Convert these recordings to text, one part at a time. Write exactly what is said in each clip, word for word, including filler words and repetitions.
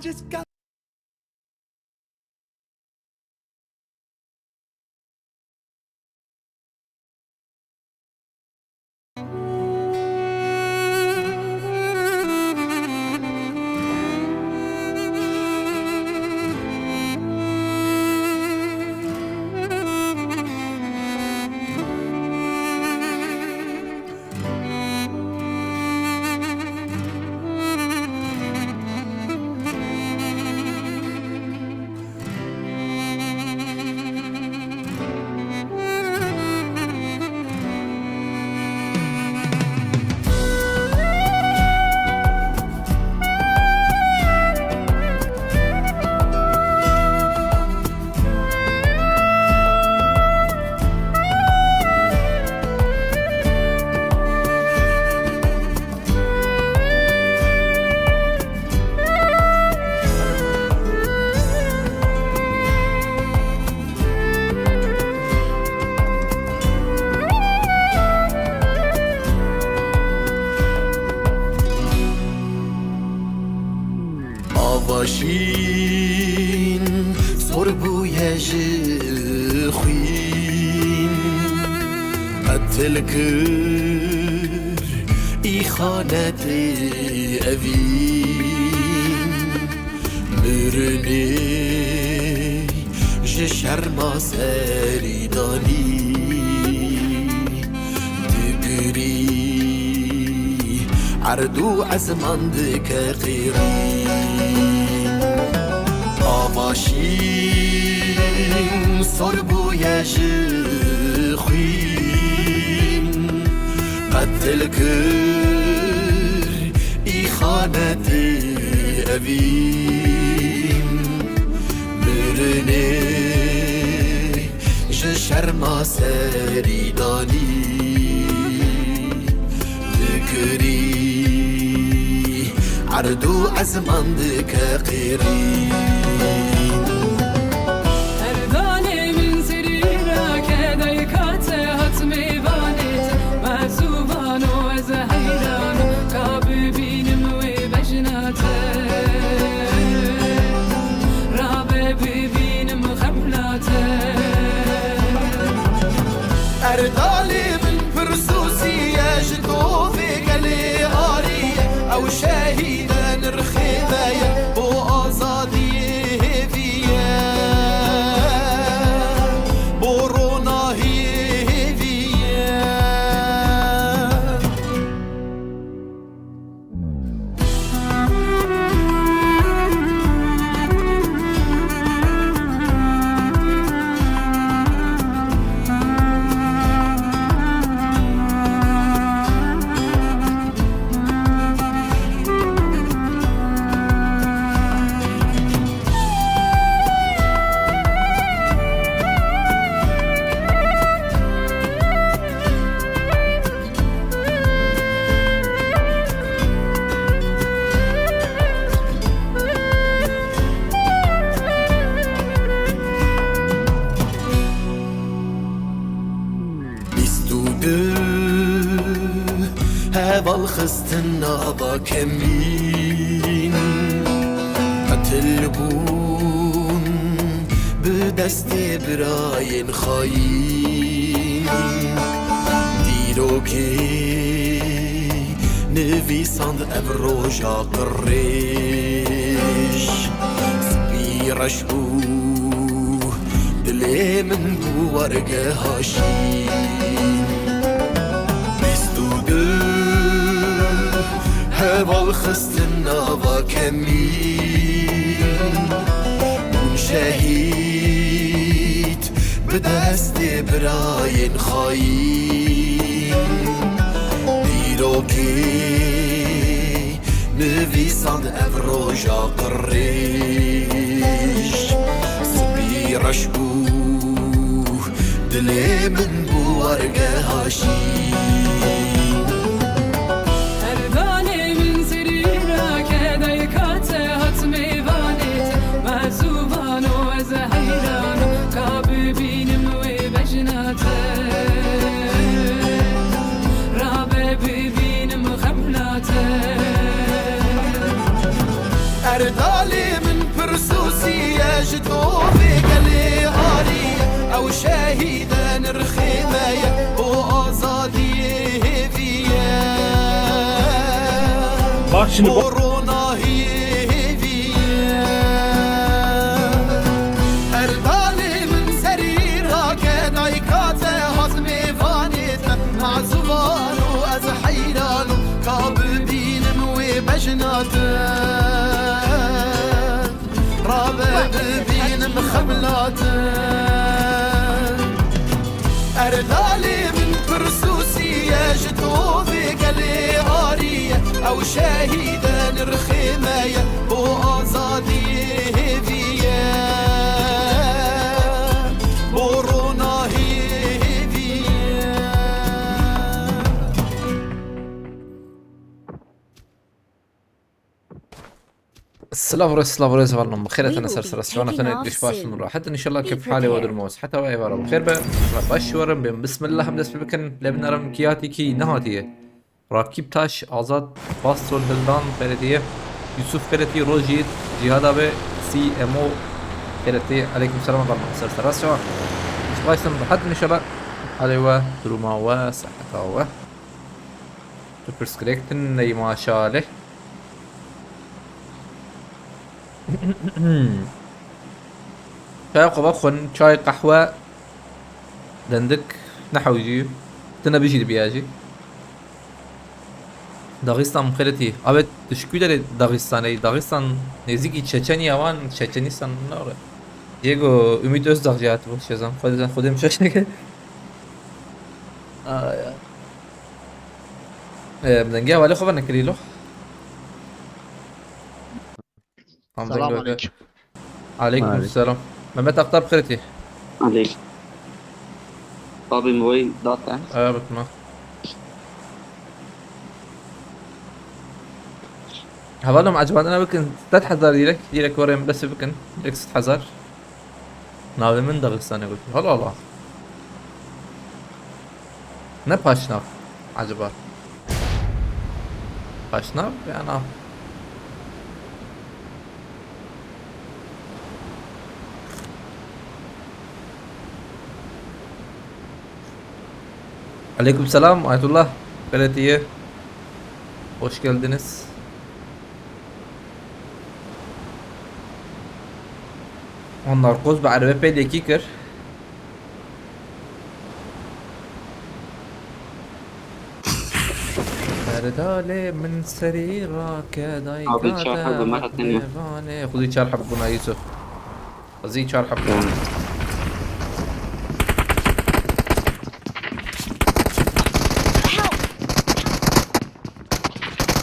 Just got Ava şîn sor bûye ji xwîn, qetil kir îxanetê evîn. Mirinê ji şerma serî danî, digirî erd û ezman dike qêrîn. Ava şîn sor bûye ji xwîn, qetil kir îxanetê evîn. Mirinê ji şerma serî danî, digirî erd û ezman dike qêrîn. Erdalê min serî rake, dayka te hat mêvanê te, me zû vano ez heyran im, ka bibînim wê bejna te. Rabe bibînim xemla te. Erdalê min pirsûsî ye ji tovê gelê arî ye. Ew şehîd e, nirxê me ye, bo azadiyê hêvî ye, bo ronahiyê hêvî ye. Bîst û du heval xistin nava kemîn, qetil bûn bi destê birayên xayîn. Dîrokê nivîsand ev roja qirêj, spî reş bû dilê min bû wargeha şîn. Bîst û du heval xistin nava kemîn, bûn şehîd bi destê birayên xayîn. Dîrokê nivîsand ev roja qirêj, spî reş bû dilê min bû wargeha şîn. Erdalê min serî rake, dayka te hat mêvanê te, me zû vano ez heyran im, ka bibînim wê bejna te. Rabe bibînim xemla te. Erdalê Ji tovê gelê ariye, ew şehîde nirxê me ye, bo azadiyê hêviye. Bak şimdi, bo bak. Ronahiyê hêviye. Erdalê min serî rake, dayka te hazmê vanê te, mazûvan û ez heyran û ka bibînim wê bejna te. Rabe bibînim xemla te. Erdalê min pirsûsî ye, ji tovê gelê ariye, ew şehîde nirxê me ye, bo azadiyê hêviye, bo ronahiyê hêviye. Silav re, silav re, hevalno, bi xêr hatine ser sera, siwana tenê, giş baş in, rahat in, inşallah keyf halê we, durum we, siheta we êvara bi xêr be. Baş werin, bên bismillah em dest pê bikin, lê binarim kiyatî kî nehatiye. Rakîb Taş, Azad, Pastol, Hildan, Xêretî, Yusuf Xêretî, Rojî, Cihada be, C M O, Xêretî, aleyküm selam, hevalno, ser sera, siwa. Giş baş in, rahat in, inşallah halê we, duruma we, siheta we. Tu pirsgirêk tune yî maşaleh. Çaya xwe vexwin, çay, qehwe, dendik, ne hewcî, tune bijî dibiya jî. Daxistan xêretî. Abê tu ji ku derê Daxistanê yî? Daxistan nêzîkî Çeçenya wan, Çeçenistan ne re. Diego Ümit Özdağ jî hatibû, şêzan. Xwedê, Xwedê min şaş neke. Ay, ay. Ee, bi dengê hevalê xwe venekirî lo. Tam Selam dengê aleyküm. Aleyküm selam. Mehmet Aktar bi xêretî. Aleyküm. Abi mi wê date? Evet, ma. Hevalom, acaba dene bikin, sed hezar direk, direk were em bes bikin. Direk sed hezar. Navê min Daxistanê got. Hala hala. Ne paşnav acaba? Paşnav ya nav. Aleyküm selam, Ayetullah Belediye. Hoş geldiniz. Wan narkoz bi erebe pê lêkî kir. Erdalê min serî rake, dayka. Abi, çar heb bi me hatine. Xwedî çar heb bûna Yusuf. Xwezî çar heb bûna.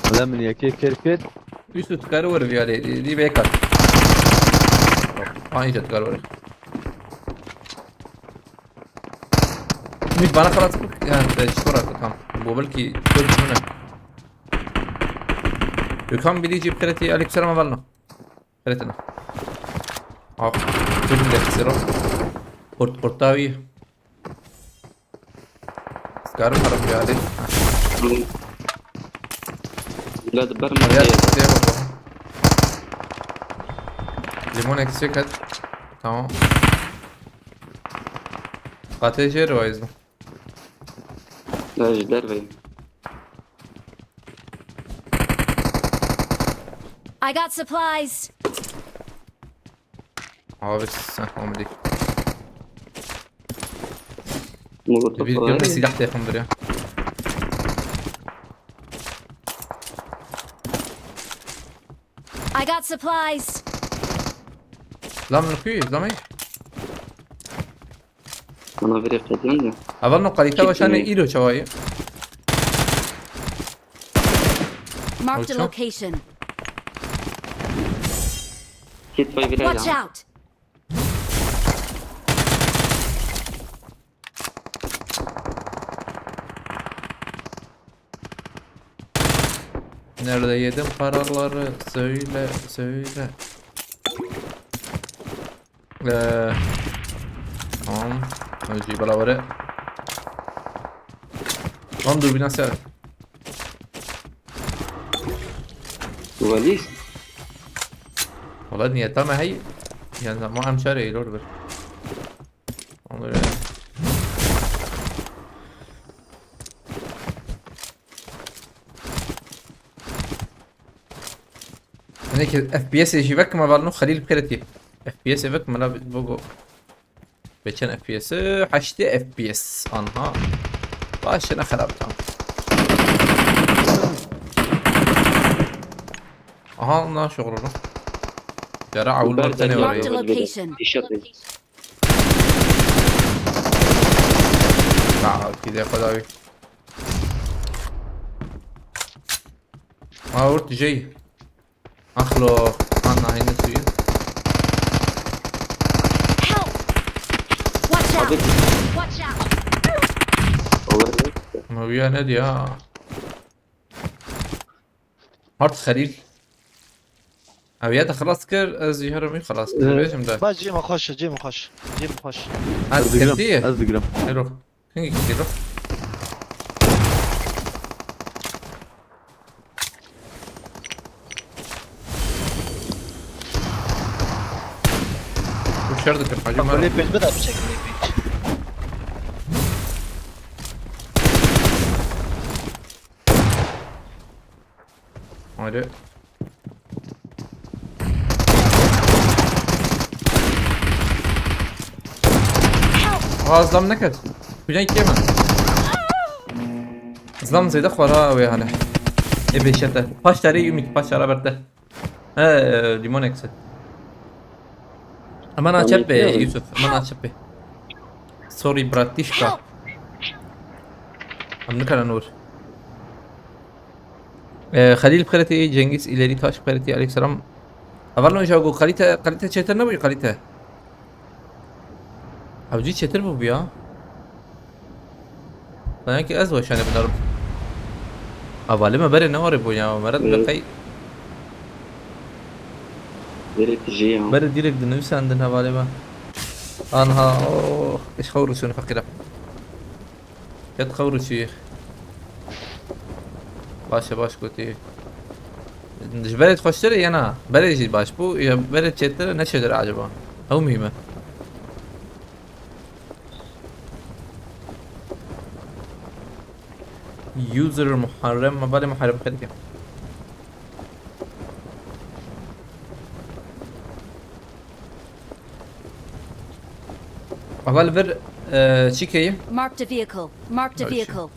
Wele min yekê kir kir. Yusuf, tu kar were viyalê, dî vê kar. Aynı şey tu kar were. Ümit, bana kalat. Yani, e, çikolata, tamam. Bu belki çöz mü ne? Gökhan Bilici, Kreti, aleykümselam, hevalno. Kretina. Al. Çözüm de zero. Port, portavi. Skarım var bir hadi. Bila de ber mi? Ya, şey, baba. Limon eksik et. Tamam. Katê jê rivayizdim. Ya, ji derveyim. I got supplies. Abi sen hamdi. Molotof. Bir var. Silah da yakındır ya. I got supplies. Lan, ne yapıyor? Lan, Ana verê qediyan de. Hevalno, xerîta weşanê îro çawa ye? Marked a location. Kit pay verê. Watch out. Nerede yedim paraları söyle, söyle. Ee, tamam. Önce bala var. Lan dur bir nasıl? Valiz. Valla niyeta me hey. Yani ama em çare lor bir. Olur ya. Hani ki F P S jî vek me valno Xelîl Piretî. F P S vek me la bogo. Beçen F P S, heştê F P S. Anha. Baş ne xerab tam. Aha, ondan şoğrunu. Yara avul Ber tane derya var. Marked a location. İşaret. Ya, gide kadar. Ha, vurt şey. Axlo, ana hene suyu. Help! Watch out! Hadi. Watch out! Olur. Ma wiya ne diya? Hart Xelîl. Ew ya da xelas kir, ez jî herim wî xelas kir. Ee, Bêjim de. Ba cê me xweş e, cê me xweş. Cê me xweş. Ha, Ez digirim, kestiye. Ez digirim. Ero. Hingî kilo. Bu şer dikim, hacı Bak, Mero. Böyle pênc de bir şekilde pênc. Hadi. Aa, zlam neket. Kucak yeme. Zlam zêde xwara wê hane. Ê beşete. Paş tarê Ümit, paş ara berte. He, limon eksi. Aman açep be Yusuf, aman açep be. Sorry bratişka. Em nikarin vur. Ee, Xelîl Piretî, Cengiz İleri Taş Piretî, aleyküm selam. Hevalno, îja ku kalite, kalite çêtir nebû, kalite. Ew jî çêtir bû ya. Sanki ez weşanê bidarim. Hevalê me berê ne warê bû ya, meret be qey. Berê tijî ya. Berê direkt dinivîsandin hevalê me. Anha, oh, eş xew rûsûn feqîra. Yat xew rûsûyê. Baş e, baş gotî. Ji berê xweştir e ya na? Berê jî baş bû, ya berê çêtir e, ne çêtir acaba? Ew muhîm e. User Muharrem, me balê Muharrem xêr dike. Heval vir, e, çi keyî? Marked a vehicle. Marked a vehicle.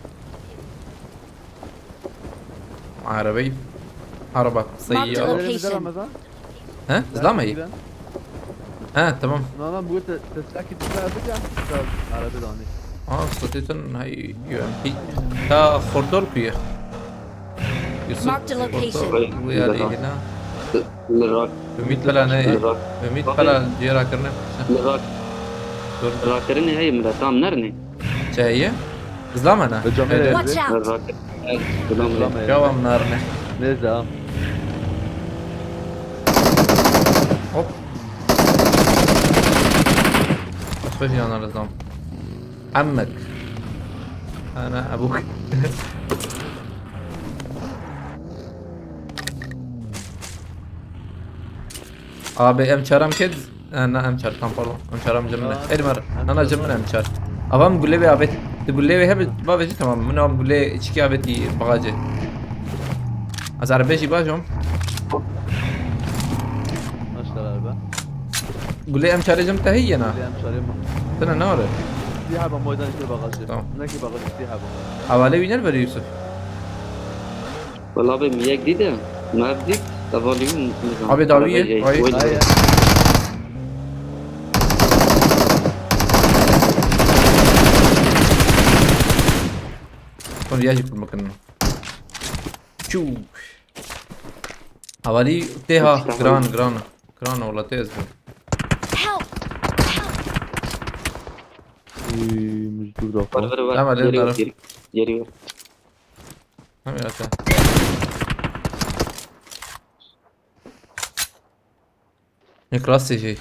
Arabayı. Araba. Marked a location. He? Zilama yî? He, tamam. Nana, bu te-, te-, te-, te-, te-, te-, araba da ne? Aa, statütün hay, U M P. Ta xortor kuye. Yusuf. Marked a location. Xortor, bu ya lehine. Li rak. Ümit pela ne? Li rak. Ümit pela cihê rakirine. Li rak. Dur. Rakirinê heye min re tam nerine. Çi heye? Zilama ne? Li camê de. Watch out! Li rak. Zilama. Zilama. Ya wan nerine. Neyse, ha. Hop. Xweş yanarız lan. Emmek. Ana abuk. Abi M çar em ked. Ha, na M çar, tam pardon. M çar em cemine. Elmar. Ana cemine M çar. Avam gule ve abet. Gule ve hep baveci tamam. Min am gule içki abeti bagacı. Az arabeci bajom. Başka araba. Gule em çarê cem te heye na? Gule em çarê ma. Tena ne ware? Sî heba moydan ki bagajı. Tamam. Ne ki bagajı sî heba. Havale wîner beri Yusuf. Wala be mi yek dî de. Merv dî. Tavalî. Abi dawiye. Vay. Vay. Kon ya jî kurmakin. Çû. Havalî tê ha, giran, giran. Giran ola tê ez. Help! Uy, muzdur da. Var, var, var. Tamam, geri ver, geri, geri ver. Tamam, ya, tamam. Yek rastê jî.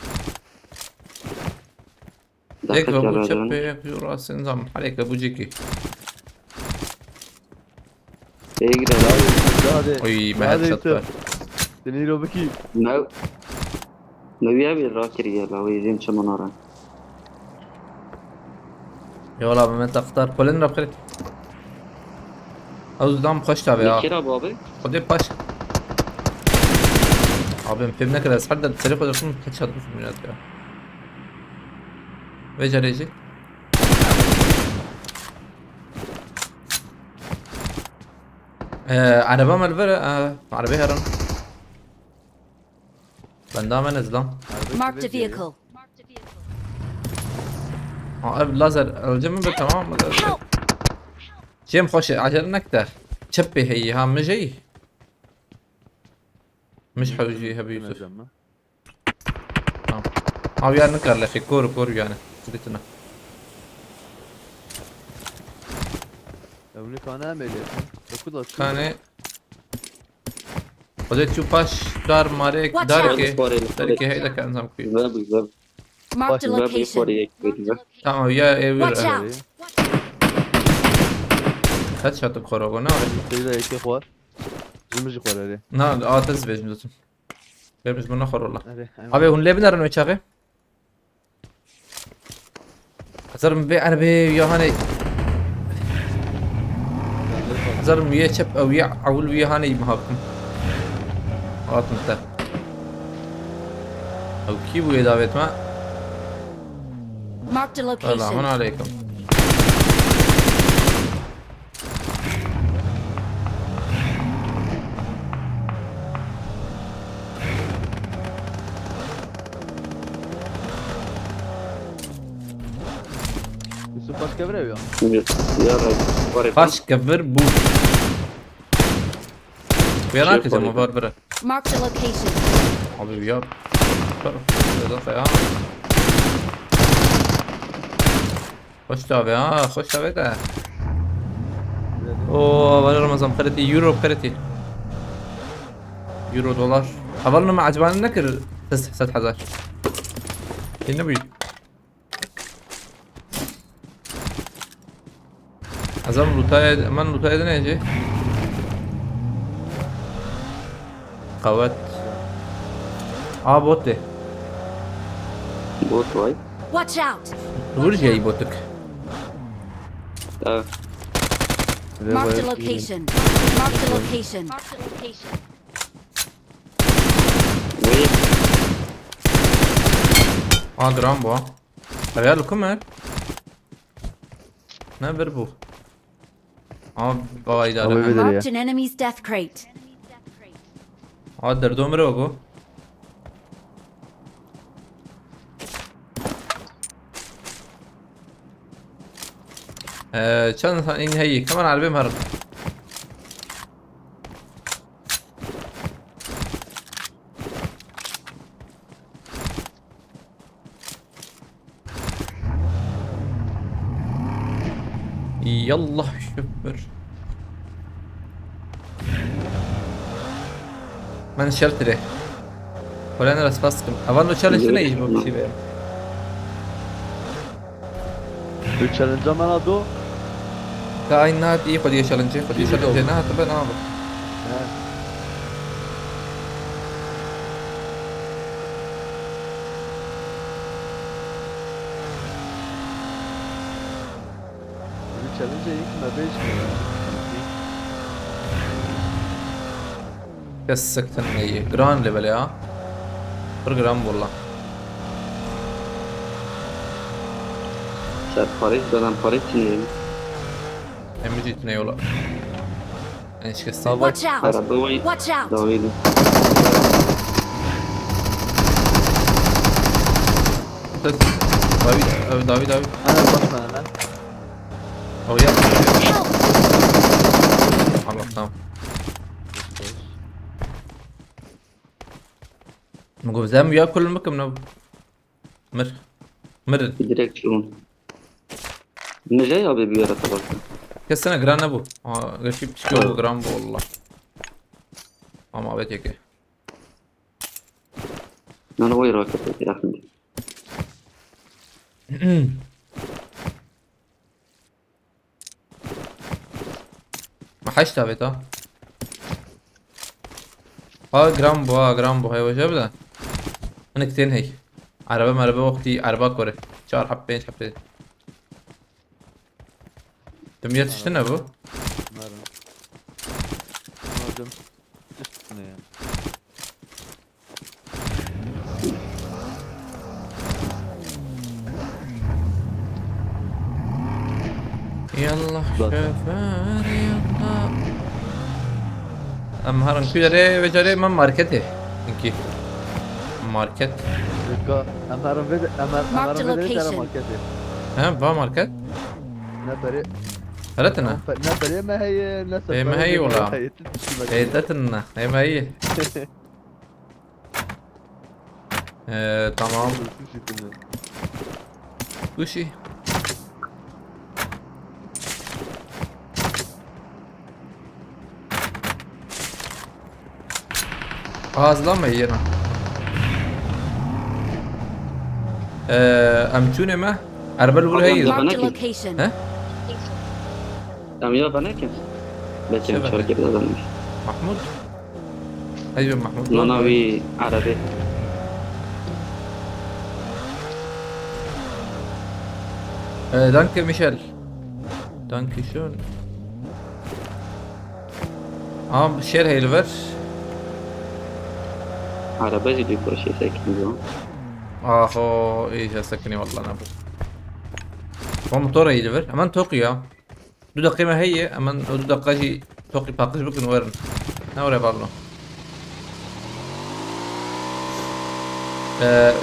Yek ve bu çepê, yek bu rastê, nizam. Halek ve bu cekî. Ey, gide. Hadi, hadi. Oy, me headshot ver. Seni hero biki. No. Newiya bir rakiriye la wê jin çi manara. Ya wala bi me textar. Kolin re bixêr. Ew dam xweş tabe ya. Kira babi? Xwedê paş. Abi em fêm nekir ez her dem serê xwe dixim headshot bixim ya. Vê carê jî. Ee, araba me li vir e. Ee, arabê herin. Benda me nezlam. Marked a vehicle. Ha, ev lazer alacağım mı? Tamam mı? Help! Cem xweş e, acele nekte. Çepê heyî ha, mij heyî. Mij hewî jî hebî Yusuf. Tamam. Abi ya nikar lexî, kor kor yani. Sudetine. Evni kane emeliyatı. Dokuz atıyor. Kane. Xwedê çû paş dar marê Watch darkê. out. Parê li Darkê heyde ke enzam kuyu. Güzel bu güzel. Marked a Güzel bir location. parê yek güzel. Tamam ya ev Watch bir. out! Kaç çatı koro ne var? Seyda iki xwar. Zimij xwar hadi. Na, atız vejim dostum. Vejim bunu xor ola. Hadi. Abi hûn lê binerin wê çaxê. Hazırım bir arabê ya hani. Hazırım üye çep ew ya awul üye hani mi hakim. Hatın te. Ew kî bûye davet me? Marked a Selamun location. aleyküm. Yusuf başka bir ev ya. Şimdi ya Rabbi, var ya. Başka bir bu. Uyanak Şey kızım koydu. Var bire. Marked a location. Abi ya. Dur. Şurada ya. Hoş tabi ha, hoş tabi de. Oo, var Ramazan kredi, euro kredi. Euro dolar. Havalını mı acaba ne kır? Siz set hazar. Yine bu. Azam lutaya, man lutaya da nece? Kavat. A bote. Bot vay. Watch out! Vur şey botuk. Ha. Marked a location. Marked a location. Wê A gram bu. Abi ya lukum er. Ne bir bu. Ama baba idare. Abi bir- Marked an enemy's death crate. Aa derdo mire bak o. Ee, çend tane in heyi. Hemen harbi mi harbi? Yallah şükür. Ben shelter'e. Kolen rast bastım. Avan o challenge ne iş bu bir şey be? Bir challenge ama do. Ka aynı hat iyi kodiye challenge, kodiye challenge ne hat ben abi. Bir challenge iyi ki ben beş mi? Kes sektin neyi? Gran level ya. Bir gram valla. Sen parayı, ben parayı çiğneyelim. Emicit ne yola? En şikesi. Watch out! Araba vay. Watch out! Davaydı. David, David, David. Ha, bakma lan. Oh ya. Help! Allah tamam. Mugozem ya kulun bakım ne? Mir. Mir. Direkt şu. Nece abi bir yere kadar? Kesene gran ne bu? Aa, gerçi pişiyor bu gran bu Allah. Ama evet yeke. Lan o yere kadar yakın. Ma heşt avêt ha. Ha gram bu ha gram bu heyvaja bide. Nik tên hey. Araba merebe wextî araba kore. Çar heb, pênc heb tê. Tim yetiştine bu. Mera. Aldım. Üstüne ya. Yallah şoför yallah. Em herin ku derê ve carê me marketê. Hinkî. Market. Dika, em herin vê, em her-, em herin vê derê tera marketê. He, va market? Ne perê. Heretine? Ne perê me heye, ne seferê me heye wala. Heye, tu çi bak. Heye, detin ne? Heye me heye. Ee, tamam. Sushi dinle. Sushi. Aa, zilama yena. Ee, em çûne me? Erbel vur heyir. Marked a location. He? Em ya venekin. Belki em çarkê bizanin. Mahmud? Eyvê Mahmud. Nana wî erebê. Ee, danke Michel. Danke schön. Aha, şer heyli ver. Araba jî dû koşê sekinî. Aho, îca sekinî wallah nebû. O motor heyli ver. Hemen toqî ya. Du deqê me heye, hemen o du deqa jî toqî paqij bikin û werin. Ne were balno. Ee,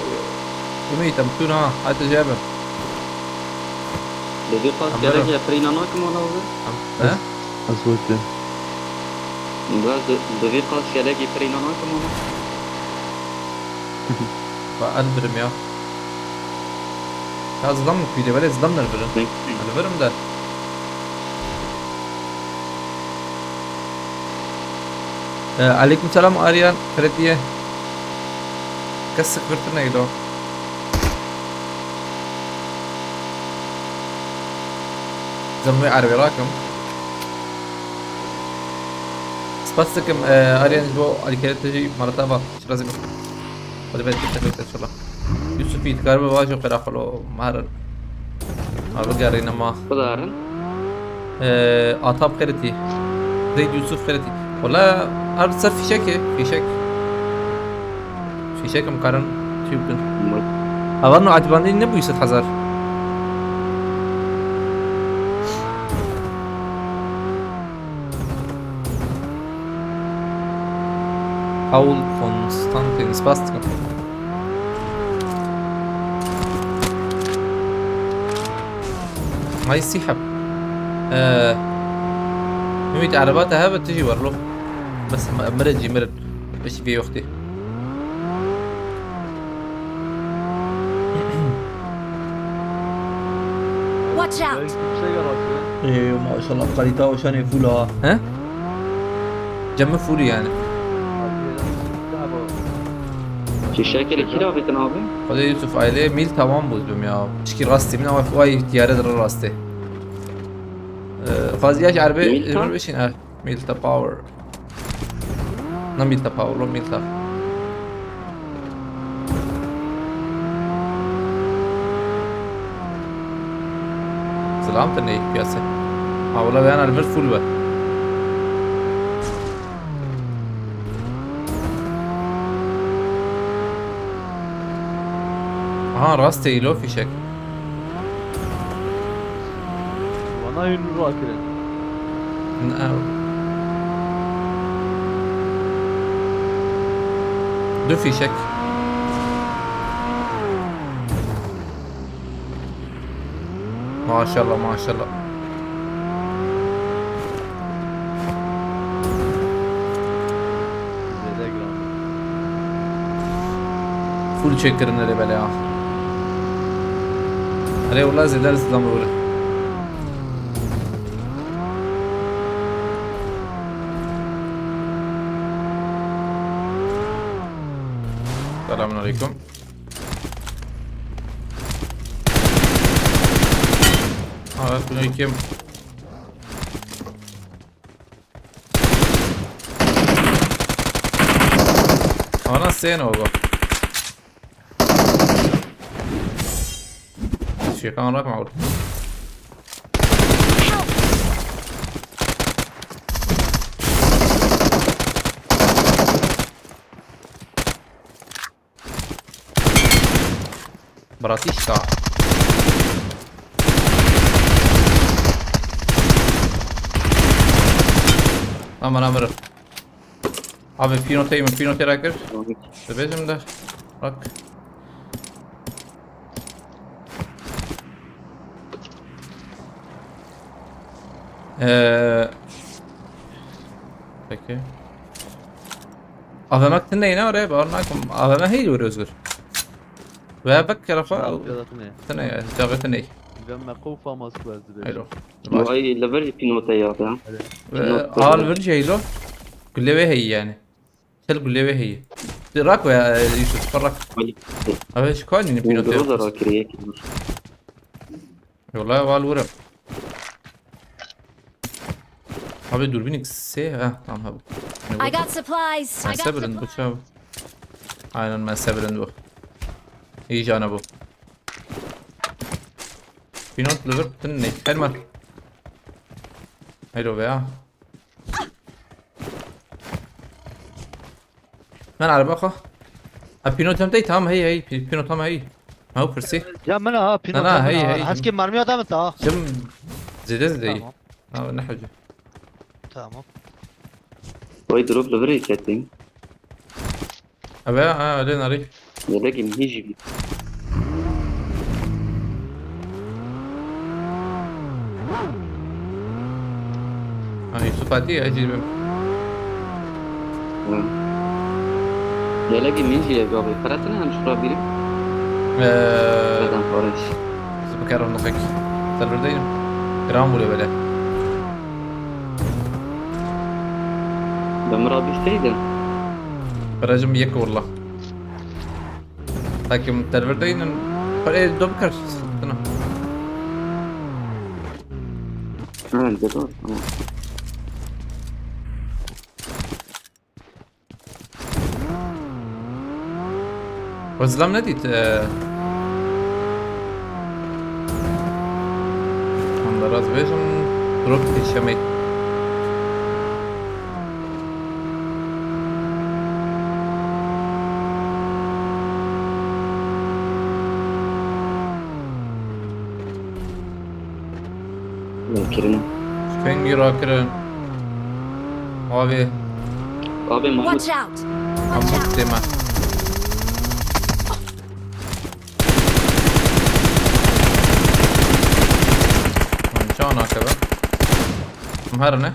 Ümît, em tûn ha, hadi jebe. Bi vî qas gelekî pirîna nakim wana were? He? Ez weke. Bi vî qas gelekî pirîna nakim wana. Ba ez birim ya. Ya zidam mı kuyde, böyle zidam da birim. Hani birim de. Ee, aleyküm selam Aryan, Freddy'ye. Kes sıkırtı neydi o? Zımrı arve rakım. Spas dikim, e, Aryan ji bo alîkariya te jî, mala te ava. Şirazî min. Xwedê bereket te bêt inşallah. Yusufî, dikaribe vajo qera xwe lo marin. Ma bigerîne ma. Bidarin. Ee, Atap Xeritî. Zeyd Yusuf Xeritî. Wala her ser fîşekê, fîşek. Fîşek em karin çî bikin. Mı? Avan no atibandî ne bûyî sed hezar. Paul Konstantin, spas dikim. Ay sî heb. Ee, Ümit, ereba te hebe tu jî werlo. Bes em, em mirin jî mirin. Piştî vê wextê. Watch out! Ey, maşallah, kalite o şanê full ha. He? Cemmi full yani. Şişekê li kî rabîtin abi? Xwedê Yusuf ailê mîl tamam bû bim ya. Çikî rastî min ama vay diyare dir rastê. Ee, fazla yaş erbe Mîl tam? Emir beşin er. Milta Power. Na Milta Power, lo Milta. Zilam te neyî piyase. Ha, wala yan alver full be. Aha, rastê îlo fîşek. Wana yûn rakirin. Ne. Du fîşek. Maşallah, maşallah. Zêde giran. Full çêkirin erê belê ha. Erê wala zêde li zilam bibire. Selamun aleyküm. Aleyküm. Ana sen o bu. Şekan rak mağur. Bratişka. Aman amirim. Abi pînoteyê min, pînotê rakir. Dibêjim de. Bak. Ee, peki. A V M tune ne oraya? Bar nakim. A V M heydi oraya Özgür. Veya bak tarafa. Çavê tune. Tune ya, çavê tune. Gemme kufa mas bu ezdi. Hello. Vay, li vir jî pînote ya be. Ve hal vir jî heylo. Gulê wê heyî yani. Tel gulê wê heyî. Rak ve, e, Yusuf, rak. Wayî. Abi şu kal yine pînote. Groza rakiriye. Yola val vurem. Abi dürbün ikisi. Ha, tamam abi. Ne bu? I got supplies. I got Mense bilind bu supplies. Çav. Aynen mense bilind bu. İyi canı bu. Pinot liver tın ne? Helmer. Hello be ya. Ben araba xo. Ha, pînot hem tey, tamam, hey, hey, pî-, pînot hem hey. Ha, o pirsî. Ya min ha pînot. Na, na, hey, hey. Heskê mermiya da min ta. Jim zêde zêde. Tamam. Ha, ne hece. Tamam. Oy, drop li virê ketin. Eve, ha, öyle nari. Yedek imhi jî bî. Ha, Yusuf Fatih, ez jî bim. Hı. Yelek imhi jî ye gavê. Qeretine hem şura bîrim. Ee, Qeretan Paris. Zibikerim nixek. Serverdeyim. Gram bûle böyle. Demir abi üstteydi. Garajım yek vurla. Takım serverdeyim. E, dom kar. Sıkıntı. Ha, güzel, tamam. Wezlam nedît, e, Honda raz bêjim, drop pêşemê. Rakirin. Fengî rakirin. Abi. Abi Mahmut. Watch out! Watch Mahmut out! Deme. Lan can akebe. Em herine.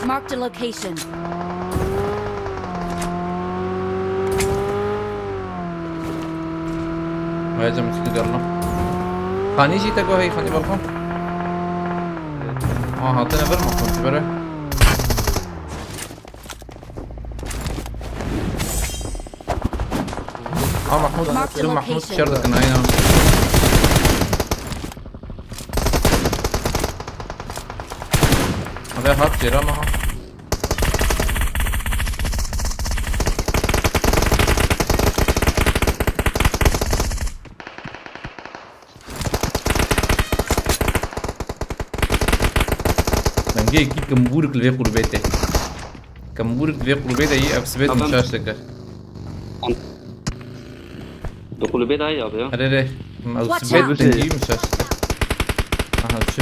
Marked a location. Vay canım, çıktı diyorum lan. Hani jî te go hey, hani balkon. Aa, hatine bir mi? Kontrol böyle. Aa, Mahmut, Marked a Mahmut location. Şer dikin, aynen. Abi hat yer ama ha. Dengê kî kimbûrik li vê qurbetê. Kimbûrik li vê qurbetê yî ev sibêt Tamam. Min şaş dike. Di qurbê de heye abi ya. Erê rê. Ev Watch sibêt out. Dengî min şaş dike. Aha çi.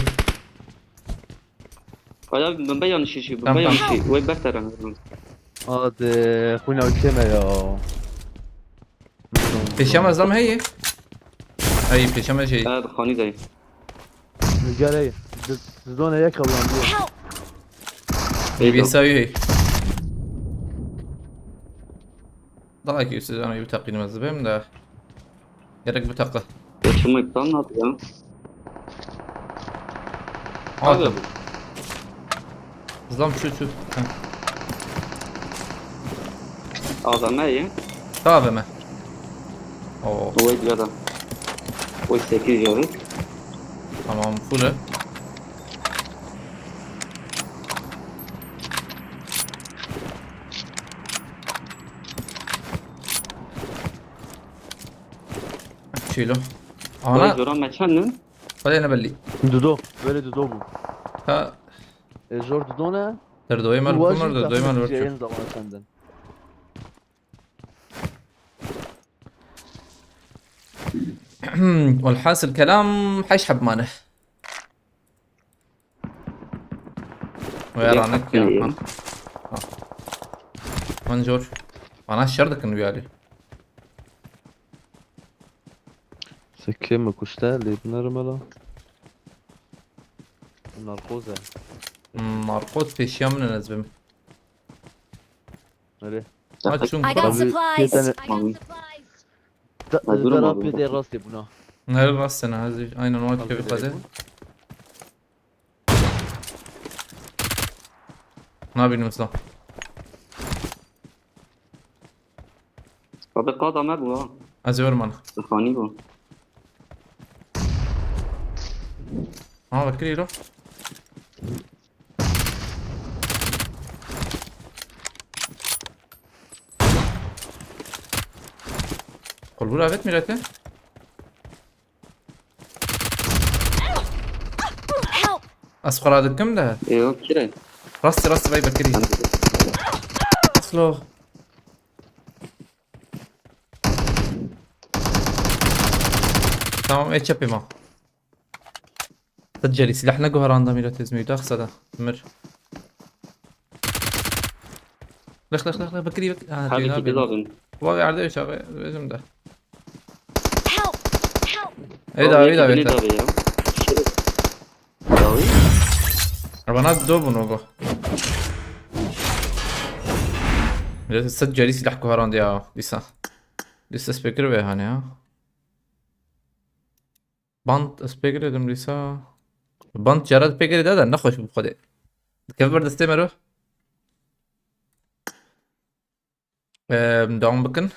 Aya min be yanlış işi, min Tamam, be yanlış tamam. Işi. Wey beter em. Hadi, xwîna ülkeme ya. Pêşe me zam heye. Hey, pêşe me şey. Evet, xanî de. Nigarey, di-, dizone yek avlandiye. Help! Ê, bê sawî hey. Daha ki siz ama bir takdim hazır benim de. Gerek bu takla. Yaşımı iptal ne yapıyor? Aldım. Abi. Zam şu şu. Heh. A V M ye. Ta A V M. Oo. Oy diyor adam. Oy sekiz yarı. Tamam, full. Kilo. Vay, ana. Jora me çend in? Xwedê ne belî. Dudo. Böyle dudo bu. Ha. E, jor dudo ne? Derdoyê me li ku mir, derdoyê me li vir çû. En zaman senden. Welhasil kelam, heşt heb mane. Wê ranek ya. Ha. Ha. Min jor. Bana şer dikin wî alî. Sekê me kuşte, lê binere me la. Narkoz e. Hmm, narkoz pêşiya min e, ez bim. Nerê? Ha, çûn. I got supplies. Abi, bir tane... I got supplies. Da, Ay, durma, durma. Pê de rastê bûna. Nerê rastê ne, ez aynen o kevî xwedê. Nabînim zan. Abi qada me bû ha. Ez ê werman. Stefani bû. Ha, vekirî lo. Qulbûr avêt mîrete. Help! Ez xwe radikim de. Ê, o kire? Rastî, rastî vay vekirî. Aslo. Tamam, e çepê ma. Sed carî silah neguheranda mîra têzmî daxsa da. Mir. Lex, lex, lex, lex, bekirî, bekirî. Ha, Hadi duyun abi. Gidin alın. Vay, erde üç abi, özüm de. Help! Help! Ey, abi, davi, davi, davi, davi. Davi ya. Davi. Bana do bunu bu. Mîra sed carî silah guherand ya, dîsa. Dîsa spekir ve hani ya. Band ez pê girê dim dîsa. Band cara pê girê de de nexweş bû xwedê. Dikeve ber destê mero. Em, devam bikin.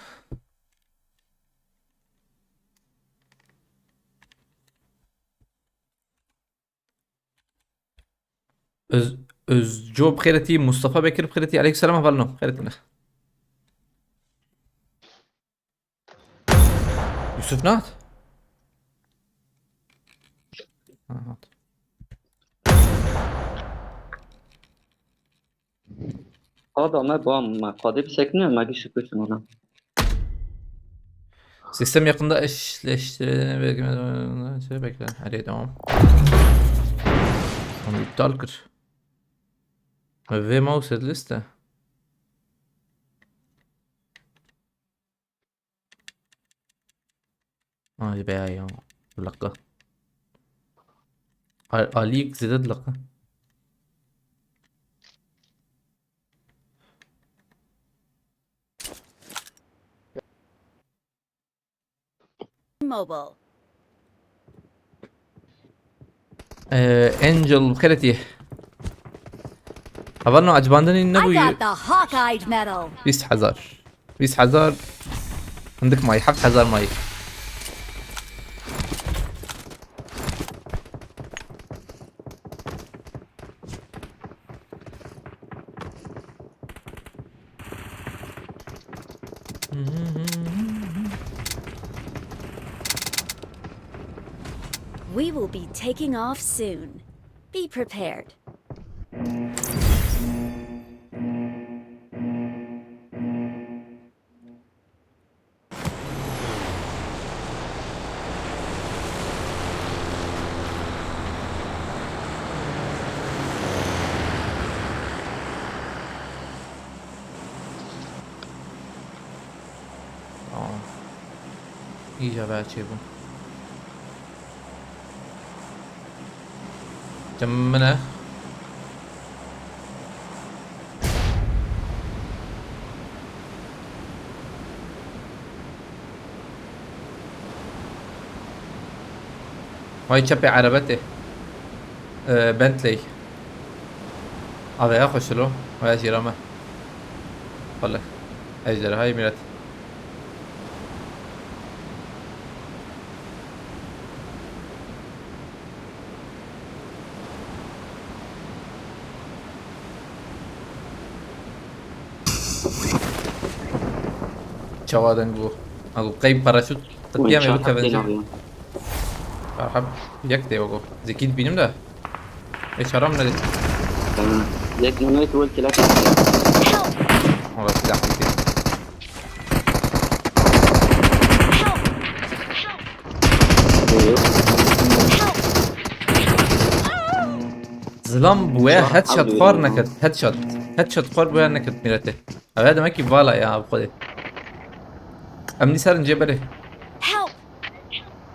Öz, Özco bi xêretî, Mustafa Bekir bi xêretî. Aleyküm selam, hevalno. Xêretî ne. Yusuf Nahat? Ha, hat. Qada me ba me qadê bisekine me gişi kuşun ona. Sistem yakında eşleştirilene belki şey bekle. Hadi tamam. Onu iptal kır. Ve mouse liste. Ay be ya. Laka. Al-, Alik zêde laka. Mobile. Ee, Angel, xêretî. Hevalno, ecibandinî I nebûyî. Got the Hawkeye medal. Bîst hezar. Bîst hezar. Hindik mayî, heft hezar mayî. We will be taking off soon. Be prepared. Tamam. Îca be çêbû. Tim min e. Vay çepê erebetê. Ee, Bentley. Aveya xweşilo. Vaya jîra me. Xwele. Ejderhayê mîret. Çawa deng bû? Ew qey paraşût. Tıklayamıyor bu kevinci. Çar heb yek de yok o. Zekî bînim de. Ê çaram nedî. Tamam. Yek nanoyê tu wekî lak. Help! Ola silah bitti. Help! Zilam bu ya headshot xwar nekird. Headshot. Headshot xwar bu ya nekird mîretê. Ev demekî vala ya bi xwedê. Em nî serin cê berê. Help!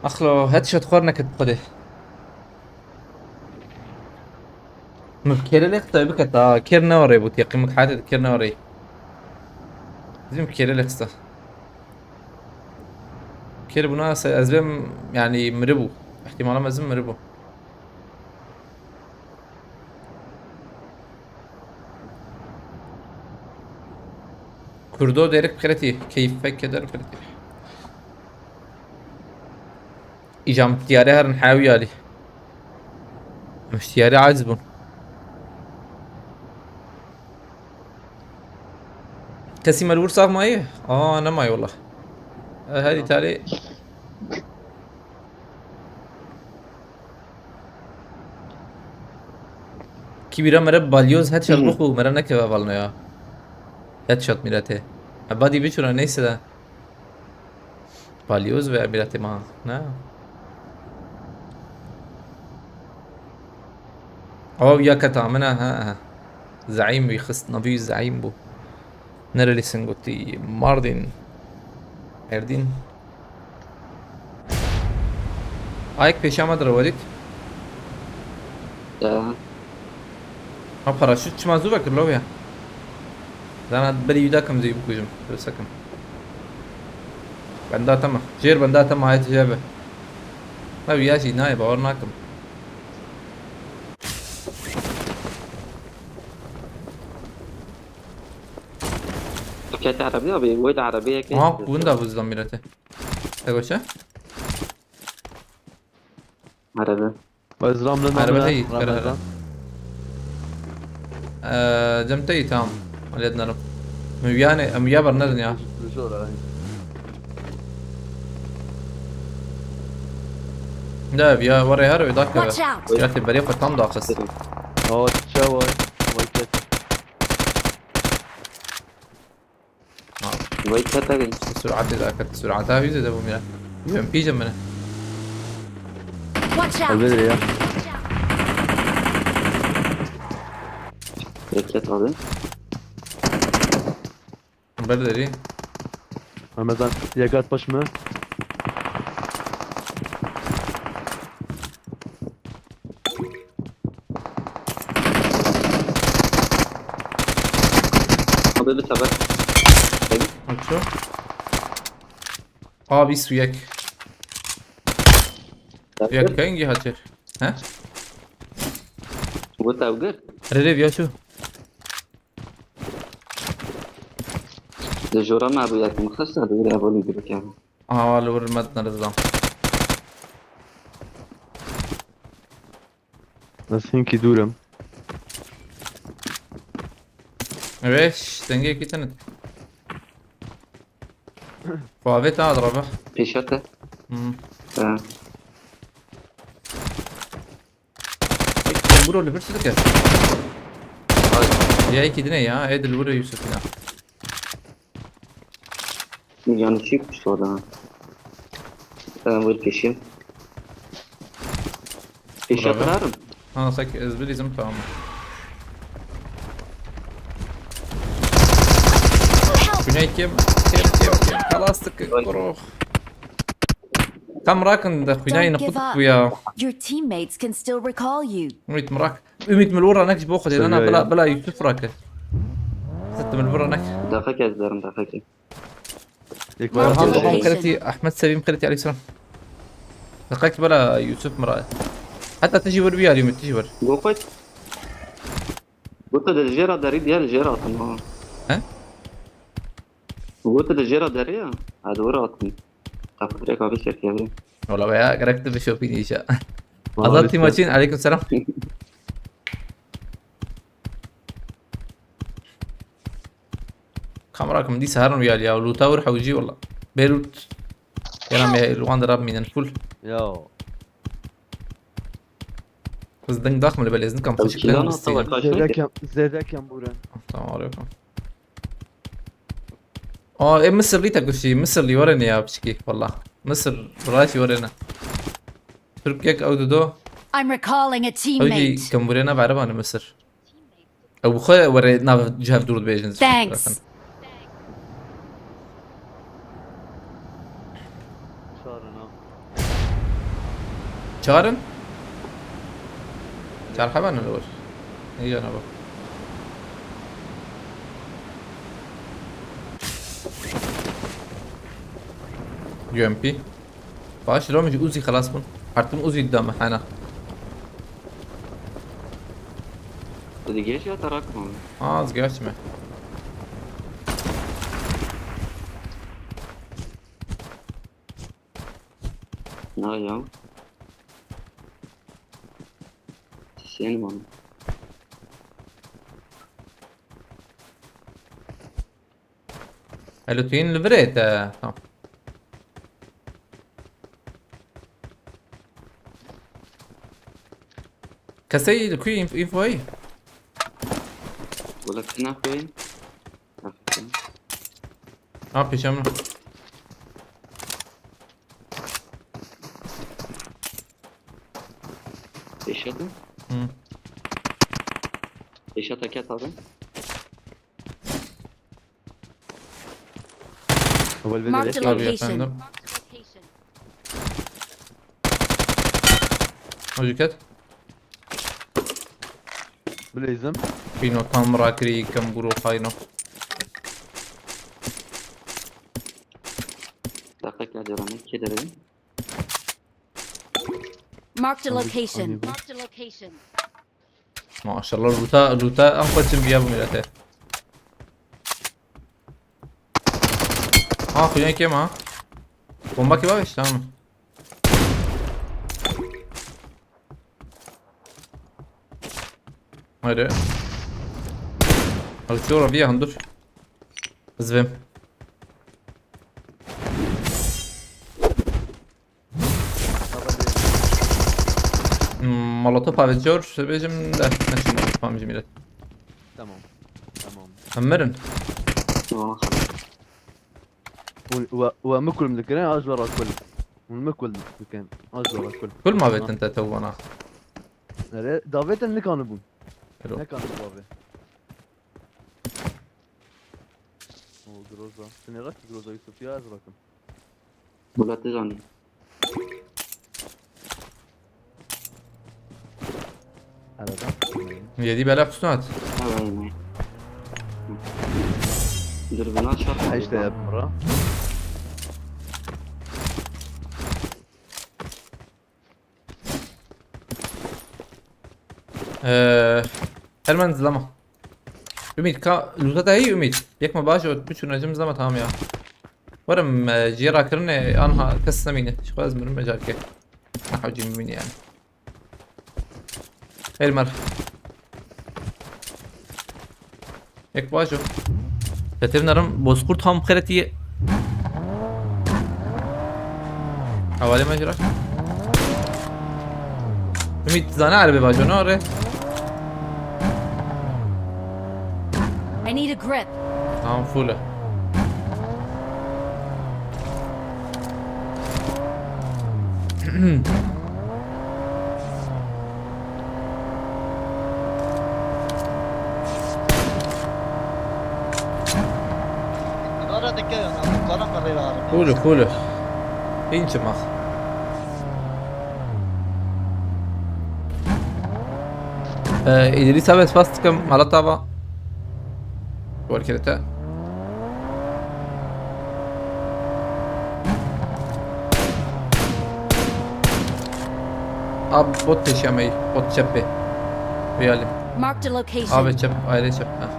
Axlo headshot xwar nekird bi xwedê. Min kêrê lê qisey biket ha. Kêr ne orê bû têqî min hayatê kêr ne orê. Dibim kêrê lê qisey. Kêr bûna se ez bêm yani miri bû. İhtimala mezin miri bû. Kurdo derik xeretî. Keyfek keder xeretî. Îca min tiyare herin hewî alî. Min ji tiyare aciz bûn. Kesî me li wir sax mayî? Aa, nemayî wela. E, herî talê. Kibîra mere balyoz headshot bixwe mere nekeve valno ya. Headshot mîretê. Ebadî biçûna neyse de. Balyoz ve mîretê ma. Ne? Ew ya keta min e, ha, ha. Zeîm wî xist, navî wî Zeîm bû. Nerelisin gotî? Mardin. Merdin. Ayek pêşa me dire welît. Ya. Ha, paraşüt çima zû vekir lo ya. Zana berî wî dakim zî bikujim. Pirsekim. Benda te me. Jêr benda te me ayet jê be. Ne wî ya jî nayê bawer nakim. Kete erebiya bê, wê de erebeyeke. Aha, winda bû zilam mîrete. Te goşe? Erebe. Ez ram li Erebe name heyî, Ramazan. Ee, cem te yî, tamam. Lê dinarim. Min wiyane, em wiya bernedin ya. Li jor e. Ne, wiya were her wê dakeve. Watch out! Ya te berê xwe tam daxist. O çawa? Vay ket. Ha. Vay kete gel. Surate de ket. Surata yüzde de bu mira. Yön pijam bana. Watch out! Öyle ya. Beklet abi. Ber derî. Ramazan, yegat baş mı? Abi bir sefer. Aço. Abi su yek. Yek kengî hatî. He? Bu tavgir. Rere viya şu. Li jora me bû yek mixista, li wir evolî girkeve. Aha, li wir me dineriz da. Ez hinkî dûr im. Ev, dengekî tune. Xwe avêt ha, direbe. Pêşa te. Hmm. Ha. Ay, Temburo li vir çi dike? Ay. Ya, yekî dine ya, ê di li wir e Yusuf ya. Yanlışlık bir şey oldu ha. Ben vur peşim. Peşe Bravo. Kırarım. Ha, sak ez bilizim, tamam. Güney kim? Kim, kim, kim? Kalastık, Oy. Kuru. Tam rakın da Don't Güney give nıkut up. Bu ya. Your teammates can still recall you. Ümit mrak. Ümit mil ora nek ji bo xwedê, Seviye nana, bila, ya. Bila Yusuf rake. Xet mil ora nek. Daxek ez derim, daxek. Yek Aha, var. Tamam, Location. Xeletî, Ahmet Sevîm Xeletî aleyhisselam. Daxek bila Yusuf mira. Hatta tijî vir biyar Ümit, tijî vir. Goxet. Gote de jêra derî diye li jêra atin ha. He? Gote de jêra derî ya. Ha, doğru atin. Kapı direkt abi çekiyor. Ola veya gerek de bir şey yapayım inşa. Vallahi Azat Timaçin, aleyküm selam. Kamera kum dîsa herin wî alî ya. Lûta wir hewcî wala. Bêlût. Kerem ya, li wan de rab mînin full. Yo. Biz ding daxim li belê zin kam xweşik deng bistî. Zêde kem, zêde kem bûre. Tamam, arıyor kam. Aa, e, Mısırlı tek kuşi, Mısırlı were ne ya piçki, valla. Mısır, right were ne. Türk yek ew dido. I'm recalling a teammate. Ew jî kembûrê ne beribane Mısır. Ew bi xwe were nav cihevdûr dibêjin. Thanks. Çar in ha. Çar in? Çar heba ne li wir? Neyce ne bu? U M P. Baş, Ramo ji Uzi xelas bûn. Her tim Uzi dida me, hena. Tu digihîşî ya te rakim? Ha, ez gihîştime. Na ya. Sên man. Elo, tu yîn li vir e te? Tamam. Kesey li ku yî inf-, infoyî? Wala tu naxweyî? Naxweyî. Ha, pêşe min. Pêşe tu? Hı. Pêşe te ket abi. Marked a location. Hocam ket. Bileyzim. Pîno tam rakirî kembûro xayno. Deqek acaramê kê derê? Marked a location. Marked a location. Maşallah, loot'a, loot'a en xweşin biya bu millete. Ha, xuyan kêm ha. Bomba kê babiş, tamam. Haydi. Hadi şu oraya bir yakın dur. Hızlıyım. Hmm, molotof avêt jor, bêjim de, neçû molotof am ji mîret. Tamam. Tamam. Em mirin. Tamam. Û, û, û em kul dikirin, az wera kul. Hûn min kul dikin, az wera kul. Kul ma vêtin te tewana. Nere, davêtin nikanibûn. Ero. Nekanibû bavê. O Groza. Sinê rakî Groza Yusuf ya, ez rakim. Wela tu zanî. Arada. Yedî bela xusnat. Ha, ben yine. Dur, buna çarp. Ha, işte yapma. Ee, Ermen zilama. Ümit ka, loot'a te heyî Ümit. Yek me baş ot, biçûne cim zilama tamam ya. Werim, e, jê rakirinê anha kes nemîne. Ji xwe ez mirim me carkê. Neha cî bimîne yani. Elmer. Yek bajo. Tetiv nerim, Bozkurt ham xeretiye. Havale mecra. Ümit zane erbe bajo, ne are? I need a grip. Tamam, full. Ara dike yana, karan karrê ve arı. Cool, cool. Pinç mah. Ee, İdris abi, spas dikim, mala tava. Werkirete. Abi bot pêşiya me yî, bot çep bê. Riyalim. Marked a location. Abi çep, ayrı çep. Ha.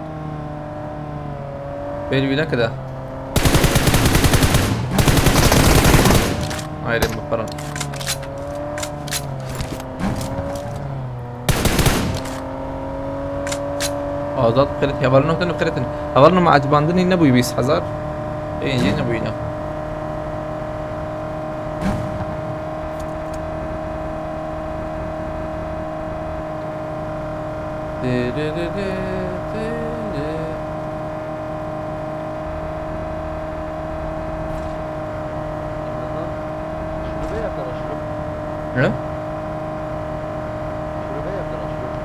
Bêlî wî nekide. Ayrı mı paran. Azad qirêt, hevalno te qirêtin. Hevalno me acibandinî nebûyî bîst hezar. Ê, yê nebûyî ne. Şuraya yakala, şuraya. Ne? Şuraya yakala, şuraya.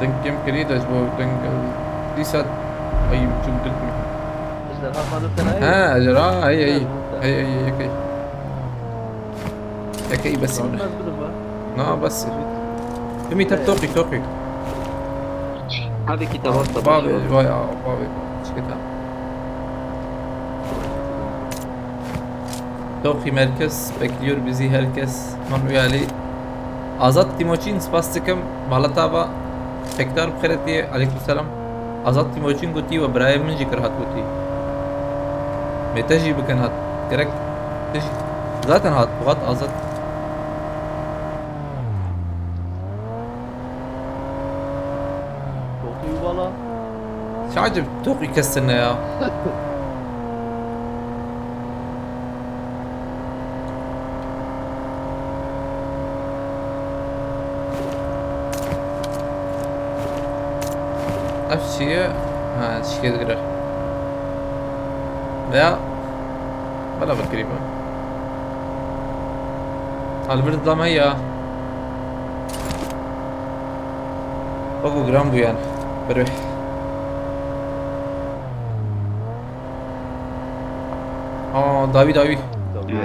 Deng kem kirî de ji bo deng, e, dîsa ay çûk dil mi? Ejderha xanım tenayê. Ha, ejderha, ay, ay. Ha, Ay, ay, ay, okey. Okey, bes. Tamam, ben bildim ben. Na, bes. Ümit hep toqî, toqî. Hadi kitaba. Babi, vay, babi, çikita. Toqî merkez bekliyor bizi herkes. Man uyali. Azat Timoçin, spas dikim. Malata ba. Tekdar bi xêr tê, aleykum selam. Azad Tîmoçîn gotî we birayê min jî kir hat gotî. Mê te jî bikin hat. Gerek te jî. Zaten hat, hat Azad. Çok iyi valla. Şacım, çok iyi kestirine ya. Ev çi ye? Ha, şikê digire. Veya bela bikirî be. Albert dame ya. Bak bu gram bu yani. Böyle. Aa, dawî, dawî. Dawî ye.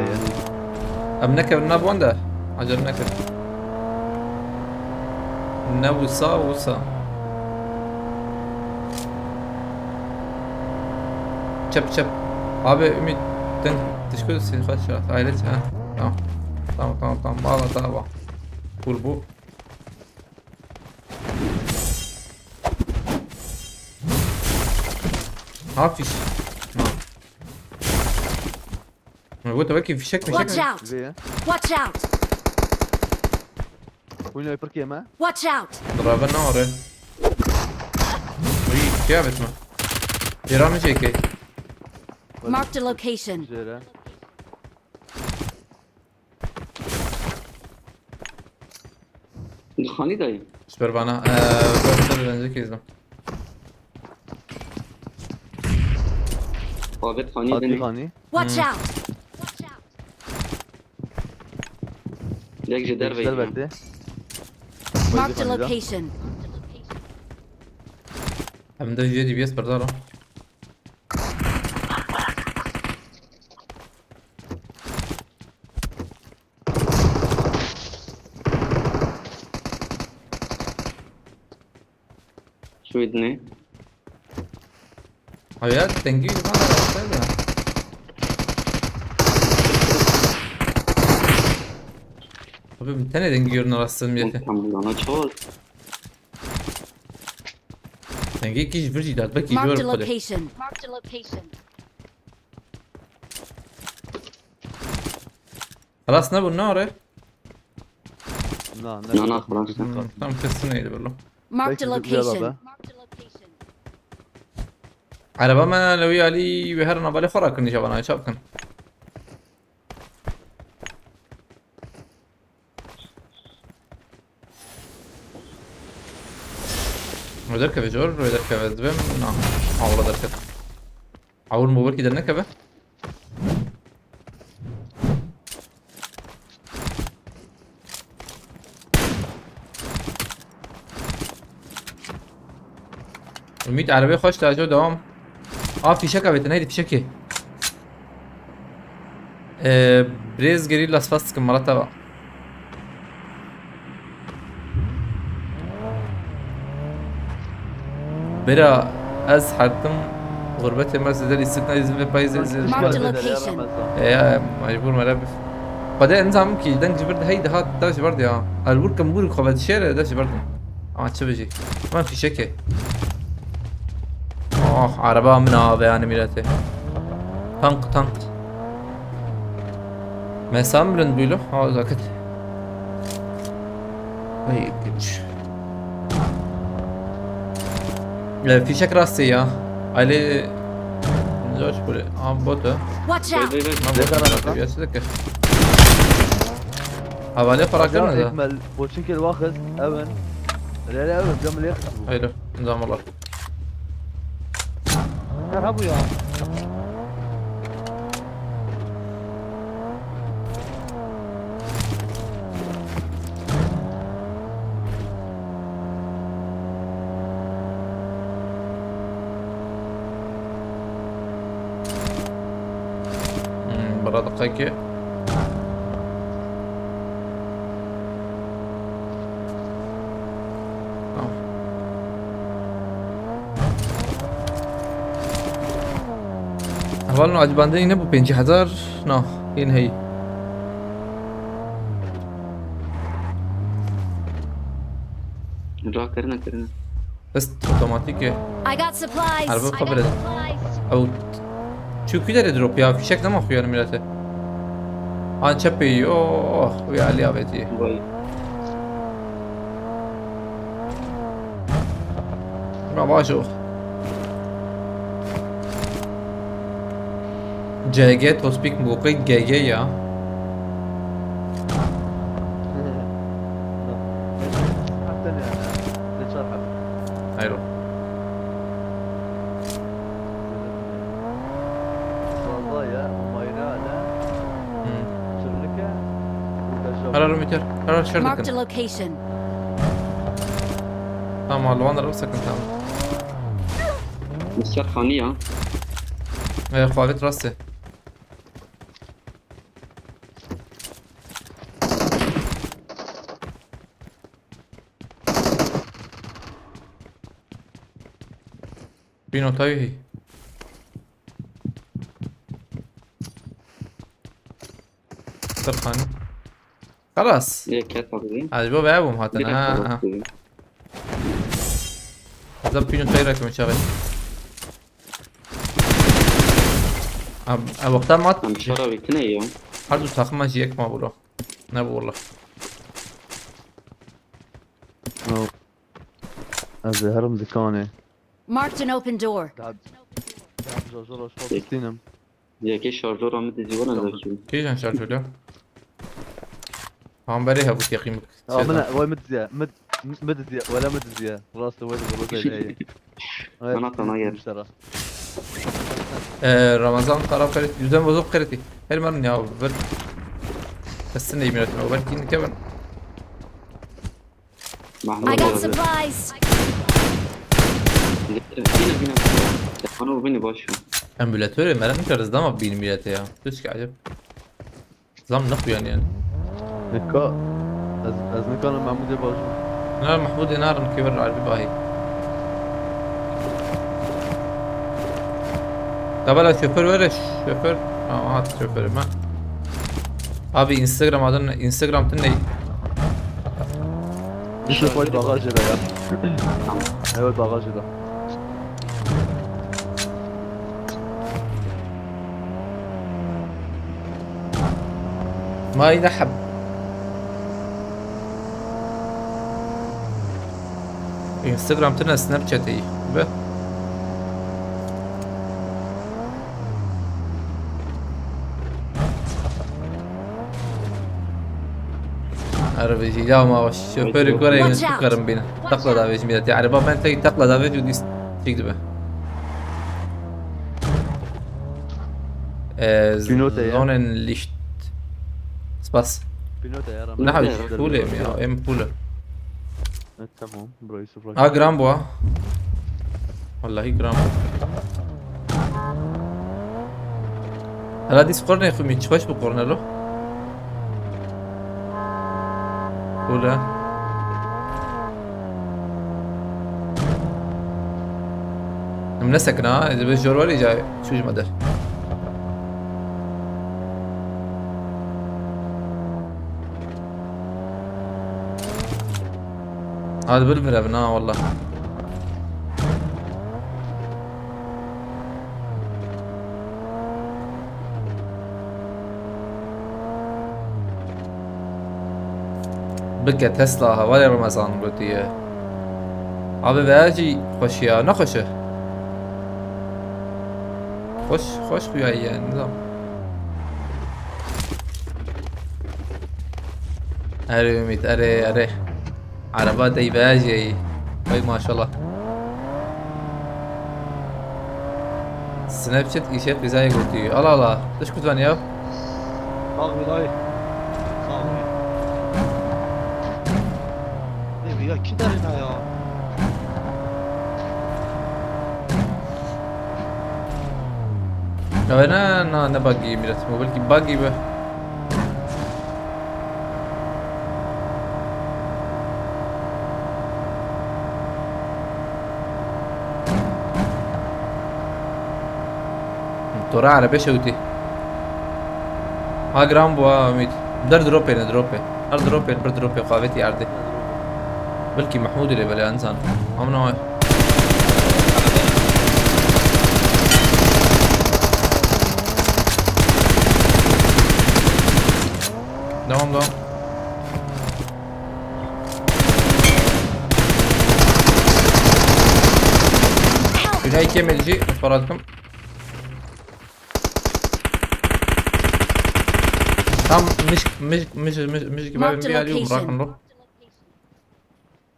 Em nekevin nav wan de. Acele nekin. Ne wisa, wisa. Çep, çep. Abi, Ümit, ten tişko sin kaç ya? Hayret ha. Tamam. Tamam, tamam, tamam. Valla tamam. Full bu. Ha, fiş. Ha. Got wekî fişek, fişek. Watch out! Vê ye. Watch out! Wî nayê pirkê me. Watch out! Direve nare. Wî kiyabet me. Cêra min çêkê. Marked a location. Jêre. Di xanî de ye. Ji ber vana, eee, ber ser bence kêzdim. Babet xanî Fatih dinê. Xanî. Watch Hmm. out! Dek ji derve Dek ji derve ye. Marked a Xanî de. Location. Em de jê D B S berdar o. Şwêdinê. Heya, dengî ji van rastayê be. Abi, min tenê dengî görüne rastladım yete. Tamam, ana çol. Dengî kî ji vir jî dat, belkî Marked jor a xwedê. Location. Marked a location. Xelas nebûn, ne ore? Na, ne Na, na, xelas ne. Hmm, tam kesin neydi belli. Marked a Belki bir location. Araba. Araba me lewî alî wê herin hevalê xwe rakin nîşa bana, çap kin. Wê derkeve cor, wê derkeve dibim. Na, awla derket. Awul mu belkî dernekeve? Umît, erebê xweş te, devam. A, fîşek avêtin, heydi fîşekê. Ee, Brez gerî las fast kim, mala te va. Bira, ez hertim xurbetê me zêde lîstik nayî zin ve payîzê zê Marked a location. E, ya, mecbur me re bif. Xwedê em zanim ki deng ji vir de hey dihat da ji vir de ya. El wir kim wir xwe vedişêre de ji vir de. Ama çi bijî. Hemen fişekê. Oh, araba min a ve yani milletê. Tank, tank. Mesam bilind bûylo. Ha, zakit. Ay, güç. E, fişek rastê ya. Aile zor böyle. Aa, bot o. Watch out! Vay, vay, vay. Tamam, bot. Bot. Bot. Bot. Bot. Havale para Hocam, kırmadı. Ekmel, boçun kir vakız, evet. Hele hele, ew camı lê xist bû. Haydi, nizam olar. Merhaba ya. Hmm, bira diqekê. Tamam. Hevalno, acibandinî ne bu pêncî hezar? Na, yên heyî. Ra kirine kirine. Dest otomatîk e. I got supplies. Araba I got kabul edin. supplies. Ew çi ku derê drop ya, fişek nema xuyanî milete. An çepê, oh, wî alî avêtî. Vay. Ma baş o. C G Tospik Muqi G G ya. Hatta ne yani? Ne çarpar? Hayır o. Vallahi ya, mayına hala. Hmm. Çırlık ya. Burada Karar Ümiter. Karar Marked a şerdekin. Location. Tamam, Alvan araba sakın, tamam. Mister Xanî ya. Ee, Xalit rastı. Bir notayı hey. Sırf hani. Xelas. Yê ket abi. Ez bo veya bûm hatine. Direkt Ha, ha. kapattı. Ez de pîno teyra kim çaxê. Ab, a wexta mat. Em şara wî tine ya. Her du takıma ji yek ma bûro. Ne bu valla. No. Ez ê herim dikanê. Marked an open door. Daha, daha zor zor hoş oldu. Bistînim. Yekê şarjora min dizî were Tamam. Zekî. Kêjan şarj öyle. Tamam, berê hebu teqîm. Aa, min, vay min diziye, min, min diziye, wala min diziye. Rast waydı bu rozayı. Bana sana gel. Ee, Ramazan taraf kırık. Yüzden bozuk kırık. Her mermi ya. Bir. Kesin de yemiyor. Belki yine Kevin. I got supplies. Bine bine. Ano bine baş. Ambulatöre merak mı karız ama bin millete ya. Düz ki acaba. Zam ne kuyan yani. Nika, ez, ez nikanim Mahmudê bajim. Ne Mahmud ê narin ki ver Arbi bahi. Tabela şoför ver şoför. Aa, hat şoförü ben. Abi Instagram adın, Instagram tın ne? Yusuf koy bagajı da ya. Evet bagajı da. ما ينحب. Instagram tine Snapchat iyi. Be. Arabacı ya ma şoförü Watch göreyim out. Çıkarım beni. Takla da vecim ya. Yani bak ben tek takla da vecim diye çekti be. Ee, Pinote ya. Sonnenlicht. Spas. Pinote ya. Ne Pinote hal ya. Pule mi ya? Em Pule. Evet, tamam. Burayı sıfıra. Ha, gram bu ha. Vallahi gram. Hala dis korne xumi çifaş bu korne lo. Pule. Em ne sekna, ez bi jor var ica çuj ma der. Hadi bil bir evin ha valla. Bike Tesla hevalê Remezan gotiye. Abi veya jî xweş ya, ne xweş e? Xweş, xweş xuya ye, nizam. Erê Ümit, erê, erê. Araba dey vejey. Vay maşallah. Snapchat îşe qîzayê gotî. Ala ala. Tişt kutvan ya. Sağ ol ay. Sağ ol. Ne ya, kim derine ya? Ew ne, na, ne buggy, mîret. Belkî buggy be. Tora erebe şewtî. Ha giran bû ha Umît. Der dropê ne dropê. Her dropê, bir dropê xavetî erdê. Belkî Mehmûdê lê belê, ez nizanim. Amna. Devam, devam. Güzel iki M L G, para attım. Tam miş, miş, miş, miş, miş gibi Marked bir yer yok, location. Bırakın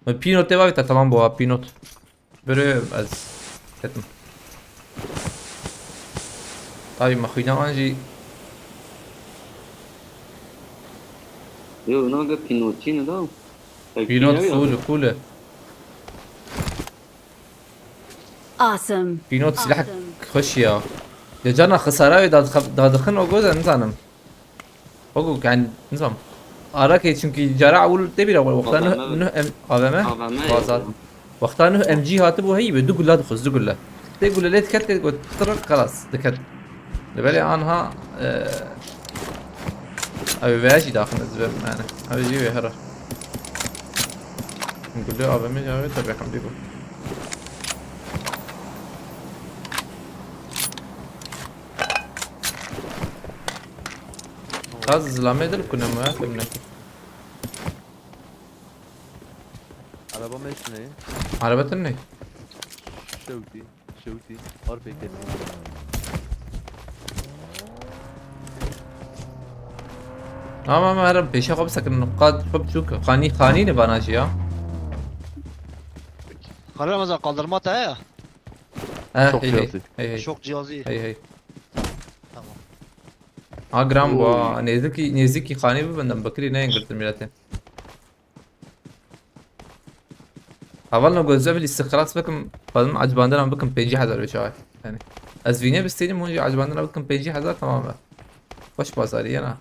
lo. Pinot de var bir tamam bu abi, Pinot. Böyle az ettim. Tabii makine anji. Yo, naga Pinotçı ne da? Pinot full, full. Awesome. Pînot silah xweş ya. Ya cana xisara wê dadixin o goza nizanim. O go yani nizanim. Arakê çünkü cara ewil tê bîra wexta nuh, nuh em, A V M? A V M. Wexta nuh M G hatibû heyî be, du gulla dixwest, du gulla. Tê gulle lê diket, lê got tırr xelas diket. Li belê anha, e, ew vêya jî daxin ez dibêm yani. Ew jî wê here. Gulê A V M jî avê tabii hemdî bû. Gaz zilamê dil kune mi ya, fêm nekir. Araba me çi ne? Araba tune ne? Şewtî. Şewtî, arpê ketî. Ama, ama, herim pêşe xwe bisekin, qad xwe biçûk. Xanî, xanî ne bana jî ya. Xanî Ramazan, kaldırma te heye? Eh, Şok hey, hey, cihazı. Hey, hey. Şok cihazı. Hey, hey. Tamam. Ha, gram bu, ha. Nêzikî, nêzikî xanî bibin, bikirî neyên girtin milletin. Hevalno, ez ê vê lîstik xilas bikim, xwezim ecibandina bikim pêncî hezar wê çaxê. Yani, ez vînê bistînim, hûn jî ecibandina bikim pêncî hezar, tamam e. Xweş pazarî ye na.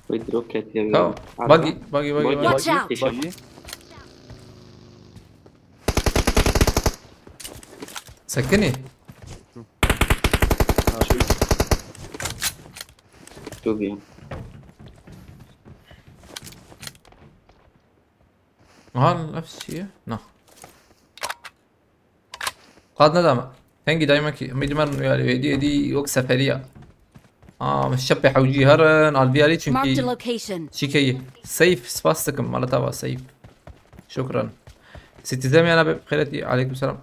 Wê drop ketiye wê. Tamam. Araba. Buggy, buggy, buggy, buggy. Watch out! Pêşe me. Sekinî. Ha, şu. Çok iyi. Aha, nefs şey. Na. Qad nedame. Hengî daîma kî. Hemî dimer nûyarî. Êdî, êdî yok seferiya. Aa, şepê hewcî herin, albiyarî çünkü. Marked a location. Çîkeyî. Safe, spas dikim. Mala tava safe. Şukran. Citizen yana be xêretî. Aleyküm selam.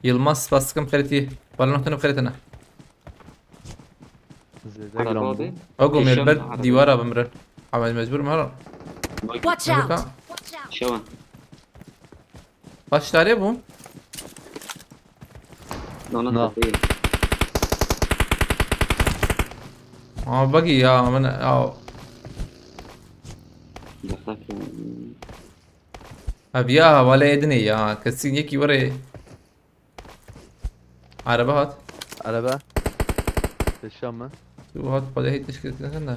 Yılmaz, spas dikim xêretî. Bala noktanı xêretine. Zêde giran bû. Ogo, me li ber dîwara bimirin. Ama ez mecbûr im herin. Watch out! Şewa. Baş tarê bû? Na, na, na. Aa, buggy ya, min, ya. Ev ya, hevalê dinê ya. Kesin yekî were. Araba hat. Araba. Pêşiya me. Tu hat, xwedê hê tişkil nekin de.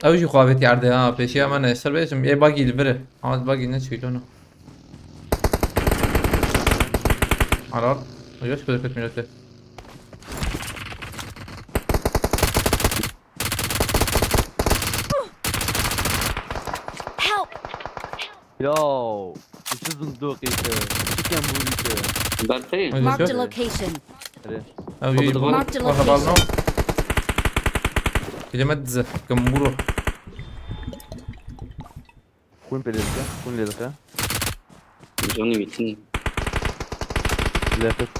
Ew jî xwe avêtî erdê ha, pêşiya me ne, ser bêjim, ê bagî li vir e. Ama bagî ne çîlon o. Aral. Yoş kudret milletê. Help! Yo, tu çi zindokî te, tu çi kembûrî te. Berfê. Marked a location. Erê. Ew jî Marked a location. Kilometre dize, kembûro. Hûn pê lê dike, hûn lê dike. Canî wî tînî. Lê xist.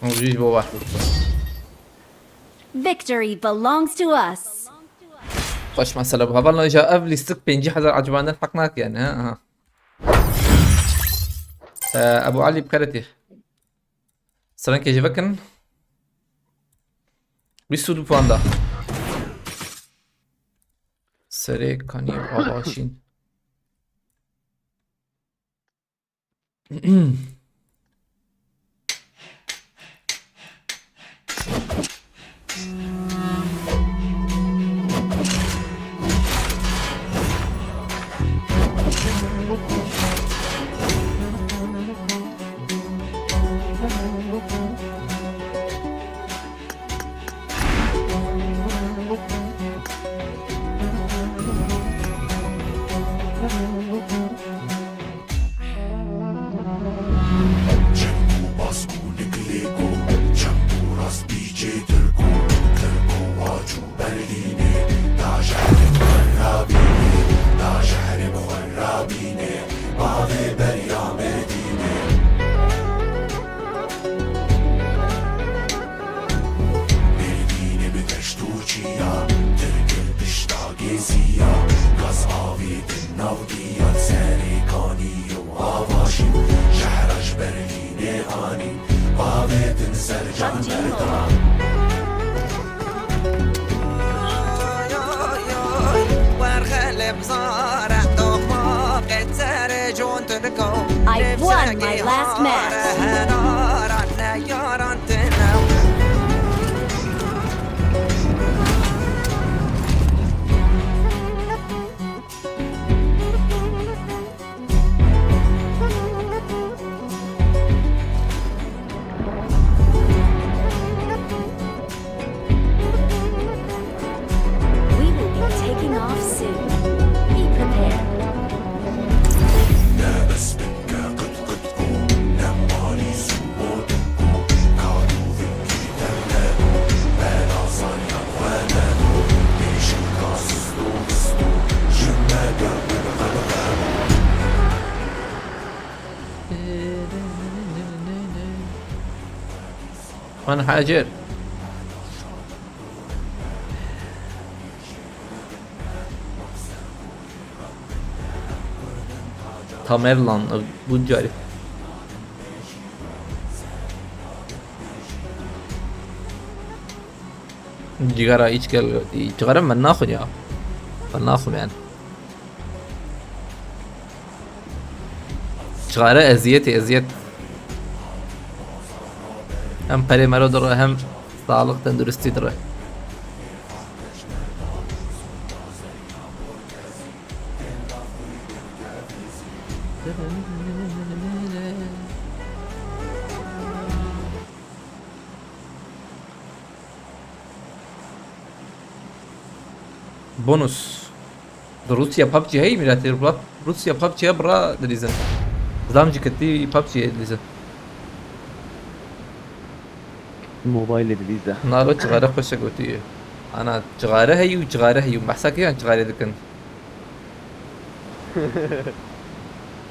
Hûn jî ji bo we. Victory belongs to us. Xweş mesele bû. Hevalno îja ev lîstik pêncî hezar ecibandin heq nake yani, ha? Aha. Ee, Ebu Ali bi xêretî. Serankê jî vekin. Bîst û du puan da. Serê kanî ava şîn. Çek û bask û niklêko, çep û rast bîçê Tirko, Tirko waç û Berlînê, da jehrê bi xwe rabînê, da jehrê bi xwe rabînê, bavê beriya Mêrdînê. Mêrdînê bi deşt û çiya, Tirk li pişta geziya, gaz avêtin nav giya, serê kanî û ava şîn, jehra ji Berlînê anîn, avêtin ser can berdan. I've won my last match. We will be taking off soon. Be prepared. Wan Hacer. Tamerlan, ev bû carî. Cigara hiç gel, cigara ben naxwin ya. Ben naxwim yani. Çare eziyetê, eziyet. Hem perê mero dire, hem sağlık, tenduristî dire. Bonus. Di Rûsya PUBG heyî, miletê Rû-, Rûsya PUBG ye bira dilîzin. Zam jî ketî PUBG ye dilîzin. Mobile dilîze. Nalo çixare xweşe gotiye. Ana çixare heyî û çixare heyî û behsa kê yan çixare dikin?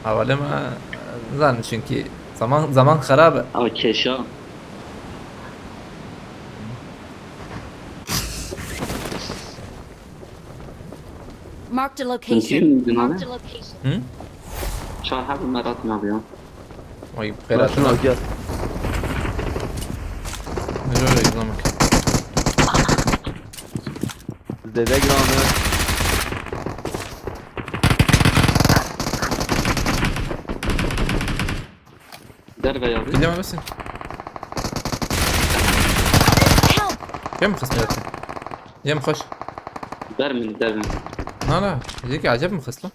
Hevalê me, nizanim çunkî zaman, zaman xerab e. Ama keşa. Marked a location. Mümkün mü? Marked a location. Hı? Çar her merat ne yapıyor? Oy, ben şunu al, gel. Ne öyle izlemek? Dede granı. Derve ya. Gidiyorum, misin? Help! Cem xist mi? Cem xweş. Dermin, dermin. Na, na. Dedi ki acaba mı xist lan?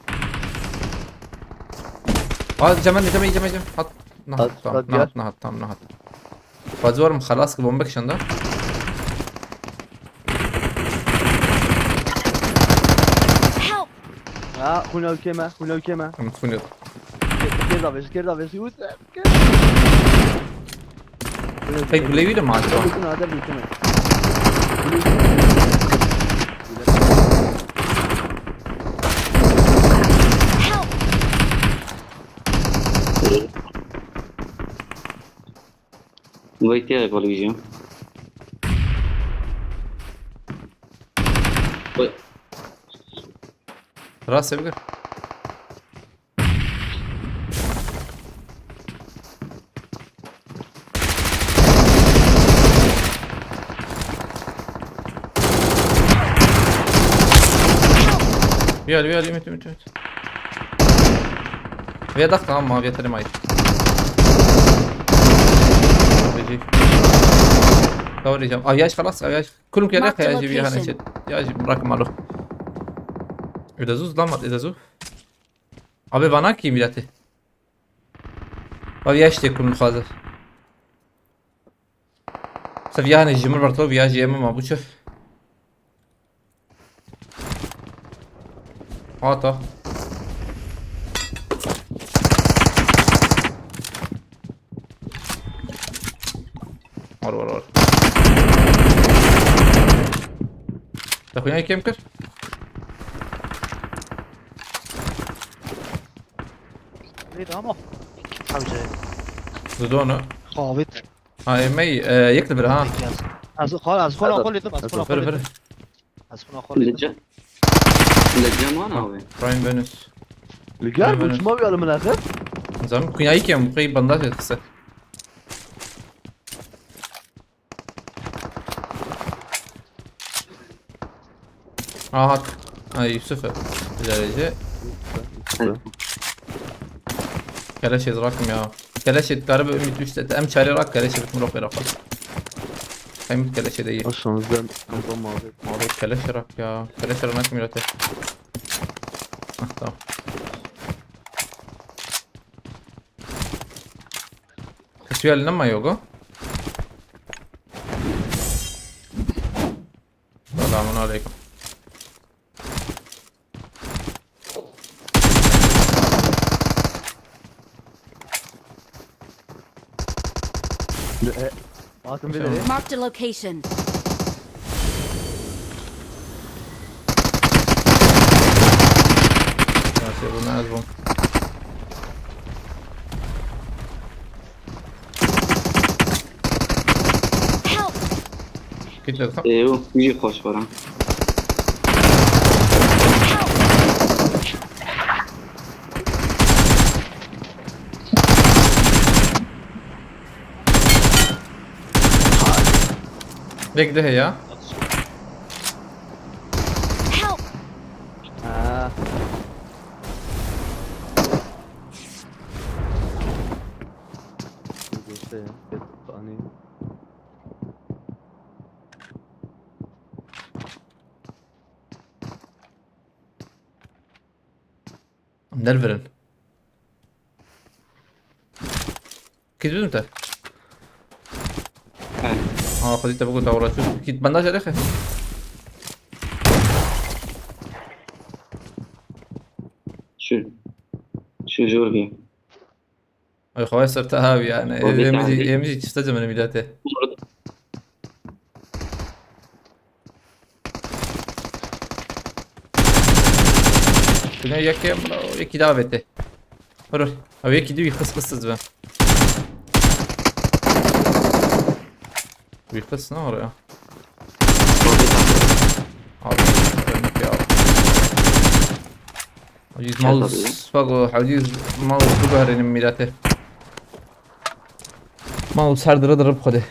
Aa, Cem, Cem, Cem, Cem. Hat. Nahat, tamam, nahat, nahat, tamam, nahat. Fazla var mı? Xelas ki bomba kişanda. Help! Ha, xwîna û kêm e, xwîna û kêm e. Em xwîna. Kêr davêjî, kêr davêjî, wis. Hey, gulê wî de ma acaba? Gulê wî de ma acaba? Gulê wî de ma acaba? Vay, te evolvî jî. Vay. Rastê bigir. Vê alî, vê alî, Ümit, Ümit, Ümit. Vê dax, tamam, maviye terim ay. Vecî. Kavri cam. Ay, yaş xelas, ay, yaş. Kulum kere Marked a kaya jî bir yana location. Çet. Ya jî bırak malo. Öde zuz, damat, öde zuz. Abi bana ki milleti. Abi yaş diye kulum fazla. Sırf yani jimur var tabi ya, jiyemem abi, bu çöp. Hata. Var, var, var. Te xuyayê kêm kir? Neydi ama? Hemce. Zidane. Xavit. Ha, ê me yî, e, yek li vir, ha. Peki, ez, ez xal, ez xal, ez xal dedim, ez xal, ez xal dedim. Ez xal, ez xal dedim. Li ce-, li cem wana wê. Prime bonus. Li gel Prime bu bonus. Çima wî li min axir? Zanim kunyayî kem, qey bandaj et kısa. Aha. Ay, Yusuf. Güzel Ece. Keleşê rakim ya. Keleşê dikare bi Ümit üç em çare rak keleşê bitim rok beraxwe. Hem keleşê de iyi. Aşağınızdan adam abi. Abi keleşê rak ya. Keleşê rak nakim yöte. Ah, tamam. Kesiyor eline mi yoga? Selamun aleyküm. Bakın bir de. Marked a location. Ya şey, bu ne yazdım? Help! Git lan. Ê, û jî xweş xwe re. Bek de heye. Help! Ha. Göster ya. Ani. Nervirin. Kî dibim te? He. Aa, xwedî te bigot, te wela çû. Kî bandaj erê xe? Şu. Şu jor bî. Ay, xwaya ser te hawi yani. O bir Em jî, tane. Em jî çişte cemini milete. Bine yekê, bro, yekî daha vete. Dur, dur. Abi yekî diyor, kıs kıs be. Bir kıs ne var ya? O bir tane. Abi, ölmek ya. Aciz Şey mouse, tabii. Bak o aciz mouse bu kadar elim milete. Mouse her dırı dırı bu kadar.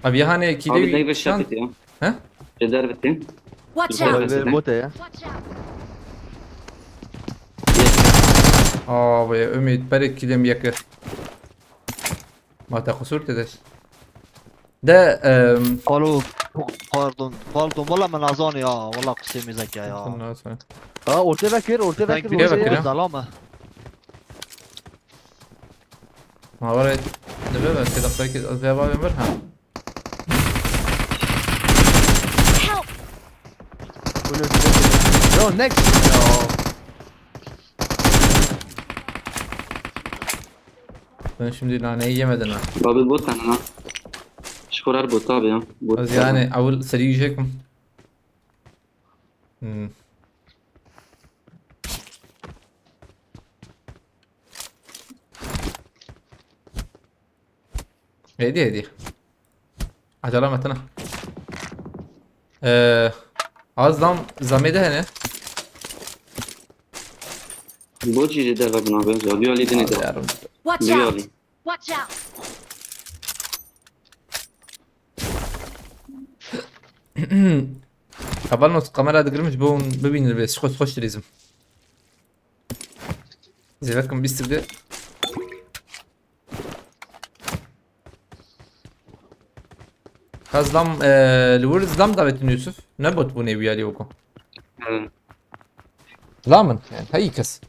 Abi yani kili Abi bir dayı bir şey şan- yapıyor. He? Ceder bitti. Watch out! Ver, ver bote ya. Abi Ümit, berek kilim yakı. Ma te qusur te deş. De, em, Alo, pardon, pardon, valla min nazanî ya, valla qisê mêzeke ya. Nasıl? Ha, ortaya bakır, ortaya bakır, Pire ortaya bakır bakır ya. Zalama. Ma var et. Ne be, ben sedakta ki, az bir haber ver ha. Help! Yo, next. Yo. Ben şimdi naneyi yemedin ha. Abi bot lan lan. Şkorar bot abi ya. Bot Az yani, yani. Avul seri yiyecek mi? Hmm. Hêdî hêdî. Acele me tine. Ee, az zam, zamê de hene. Bo cî de ve bina be. Vî alî dinê de. Yarım. Watch Vî out! Alî. Watch out! Kabalnos kamera digirim ji bo hûn bibînin vê. Xweş, xweş dilîzim. Zêvekim bîst bide. Ka zilam, e, li wir zilam davetin Yusuf. Ne bot bûnê wî alî weko. Hı. Zilam in, yani, heyî kes.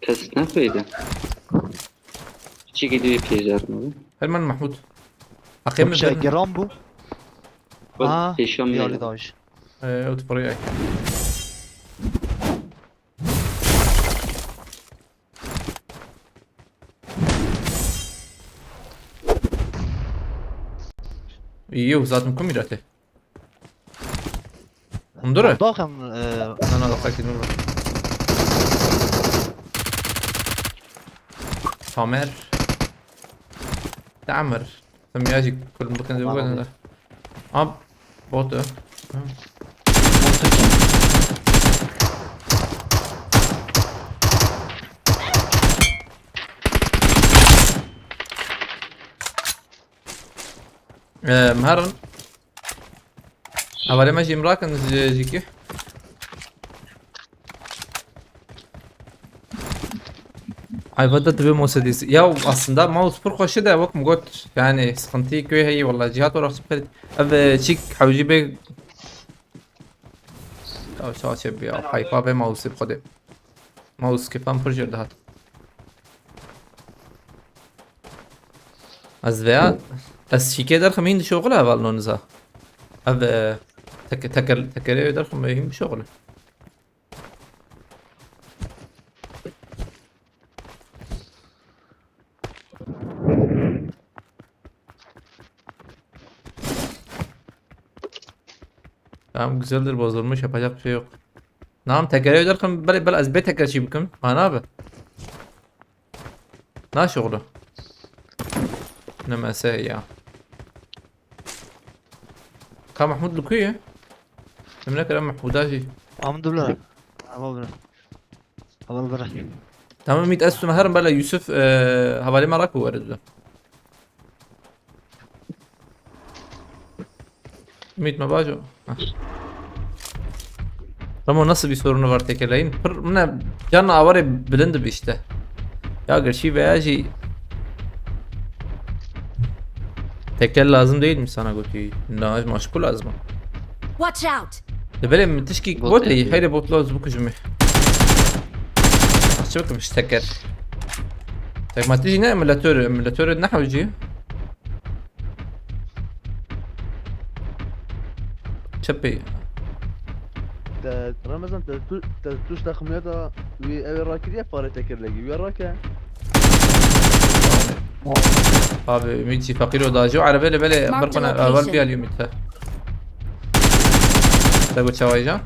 Kes ne peyde. Çi gidiyor peyder mi? Herman Mahmut. Heqê min Şey, bir Geran bu. Bak, Aa, pêşan bir neydi? Alî daş. E, o tu parayı ay. Yok, zaten kum irate. Undure? Daxem, e, Na, na, daxaki nur. Tamer. Tamer. Sen ya jî kulum bakın. Tamam. Ab. Botu. Hı. Ee, Meharan. Hevalê me jî min rakin ji, ji kî? Ayva da divê mosedîs. Ya aslında mouse pir xweşi de wek min got. Yani sıkıntı köy heyi vallahi cihat olarak süper. Ev, e, çik hewcî bê. Ya çaçe bi ya hayfa ve mouse bi xwedê. Mouse kefan pir jêr dihat. Ez veya ez şîkê derxim hîn dişoxile heval noniza. Ev, e, teke-, teker-, tekerê derxim hîn bişoxile. Tamam, güzeldir, bozulmuş, yapacak bir şey yok. Nam tekerê derxim, belê, belê ez bê tekerçî bikim. Mana bi. Na şoxlu. Ne mese ya. Ka Mahmud li ku ye? Em nekire Mahmuda jî. Amdullah. Ama bira. Ama bira. Tamam, Ümit, ez tu me herim bela Yusuf, e, hevalê me rak were du. Ümit me bajo. Heh. Ramo nasıl bir sorunu var tekerleğin? Pır, ne, can avarê bilind bir işte. Ya gerçi veya jî teker lazım değil mi sana götüyü? Na, maşku lazım. Watch out! De belê min tişkî Bot bot heyî, heyî. Heyre botla ez bikujim. Aç bakalım işte teker. Tek ma tijî ne emulator, emulator ne hewcî? Çepê. Te, Ramazan, te tu, te tuşta ximiya da wî ew ê rakiriye parê tekerlekî, wî rake. Abi, Ümit jî feqîr o da jî. Arabê le belê Marked bir kona, location. Eval bir alî Ümit he. Te bu çawayca?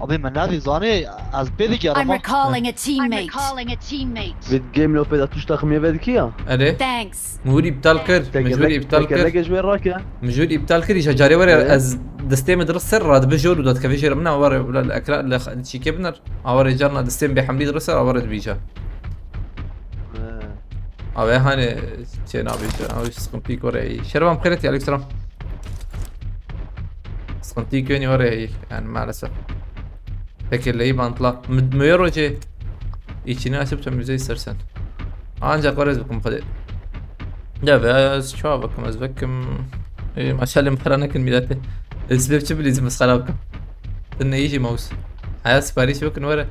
Abi, min navî zanî, ez pê dike I'm araba. Recalling a teammate. I'm recalling a teammate. Vê game lo pê de tuşta ximiya ve dikî ya? Erê. Thanks. Min jûrî îptal kir. Min jûrî îptal kir. Tekerleke ji wê rake. Min jûrî îptal kir. Îşa carê were Ee? Ez destê min dirist ser radibe jor û dadikeve jêre min a were li ekran li, li çîkê biner. A were carna destê min bêhemlî dirist ser a were dibîja. Ee. A wê hanê çê nabîja. A wê sıkıntı were. Şervan xêret ya, aleyküm selam. Sıkıntı yönü were yani maalesef. Tekerleği bantla. Mü-, müyer hoca. İçini açıp temizle istersen. Ancak var ez bakım hadi. Ya be, ez çawa bakım, ez bakım. E, maşallah para nekin millete. Ez sebepçi bile izin mesela bakım. Sen ne işi mouse? Hayat sipariş bakın var.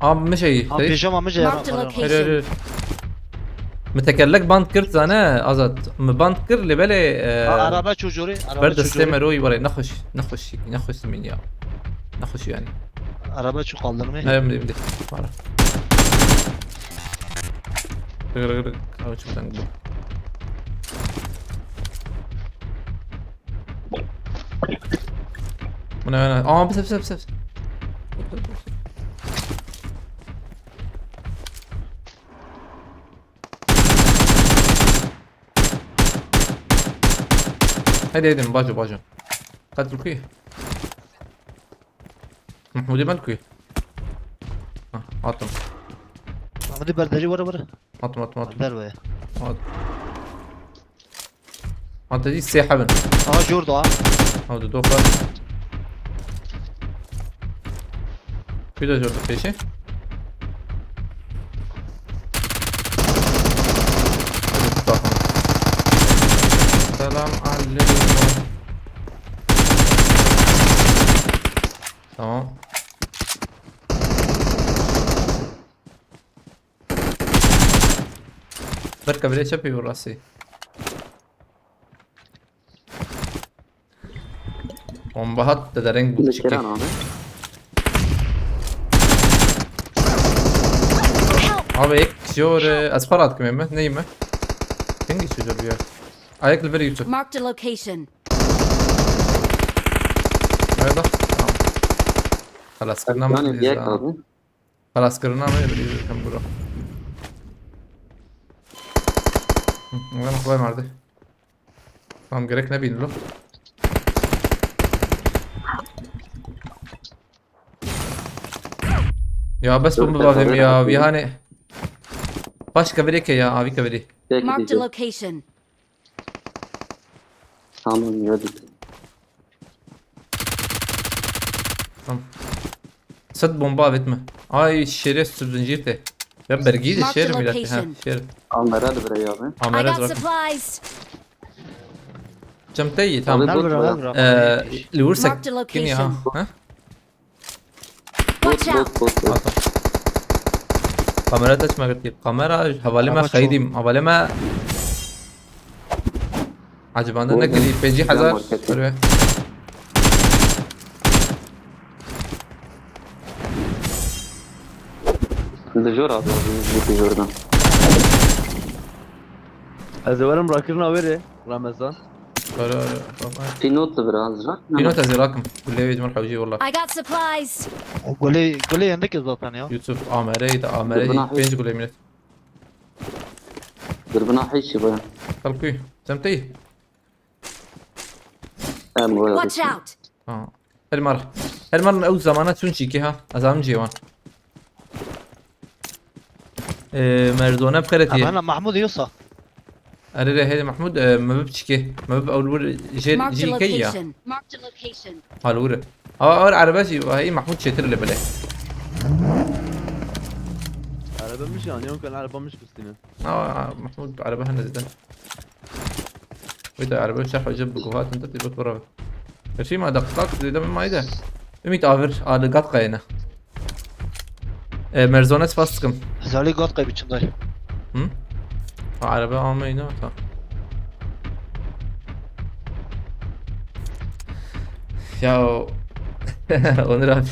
Am, mi şey, Am, şey? Pijama mi şey? Marked a location. Hayır, hayır, hayır. Mi tekerlek band kir zane, Azat. Mi band kir, lê belê, e, A-, araba çocuğu, araba ber destê çocuğu. Me royî were, nexweş, nexweş, nexweş min ya. Nexweş yani. Araba çok kaldırmıyor. Hayır, mi, mi, para. Rık, rık, rık. Abi çok tank bu. Bu ne, ne? Aa, bir ses, ses, ses. Dur, dur, dur. Dur, dur. Dur. Hadi hadi, bajo bajo. Katil kuy. Mahmudê me kuy. Ha, hatim. Mahmudê berderî were were. Hatim hatim hatim. Derve. Hat. Hatta dî sê hebin. Aha jor da. Hadi dokar. Kuy da jor da peşi. Selam aleyküm. Tamam. Berka bire çepî û rastî. Bomba hat de dereng bu çiki. Dikeran abi. Abi ek jor, e, ez xwe ratkime mi? Neyim mi? Hangi çocuğu bir yer? Ayak li bir YouTube. Marked a location. Nerede? Tamam. Halas kırnam. Yani bir yak abi. Xelaskirina me yê birî bikim biro. Hı, ben xway mardê. Tamam, gerek nebîn lo. Ya bes bu Dur, bavim sen ya, oraya bir hani. Başka biri ke ya, abi ke biri. Peki Marked a diyeceğim. Location. Tamam gördük. Tamam. Sed bomba avêt me. Ay şerê tu zincîr te. Ya bergî de Marked şer a millet ha location. şer. Amera de buraya abi. I Amara got bırak. Supplies. Cem te iyi tamam. Aldım. Ver bura ver bura. Ee, Liur Marked a sekini ya. location. Ha? Watch out. Bot bot bot. Tamam. Kamera taşıma gitti. Kamera havale me Ama xeydim. Havale me. Acaba ne Oğlum, girdi? Peci hazar. market. Harbi. Dejor abi abi bu dejordan. Ez ê werim rakirina wê rê, Ramazan. Harbi harbi. Bak, bak. Pinot da biraz var. Pinot ez rakım. Kulle ve cumhur havcı valla. I got supplies. O gole gole yendik ya zaten ya. Yusuf A M R'ydi. A M R'ydi. Buna- Peci kulle millet. Dürbün ahişi baya. Kalkuy. Semteyi. Em böyle. Watch out. Ha. Her mar. Her mar ew zamana çun çîkê ha. Ez am cêwan. Ee, merdone bixere Ama diye. hena Mahmud yoksa. Erê re hêdî Mahmud, e, me bib çikê. Me bib ew li wir jê Marked a jî key ya. location. Marked a location. Ha li wir e. Awa awa erebe jî vahî Mahmud çêtir li bile. Erebe miş yani, yok ben araba miş bistine. Awa Mahmud erebe hene zêde. Wê de erebe şerh hoca bi guhatin de tîbet bira. Gerçi ma deqîqak zêde min mayî de. Ümit avir a li gat qayene. E, merzone spas dikim. Zali got qaybi çindayı. Hı? Ha, araba almayın ama tamam. Ya o- Onur abi.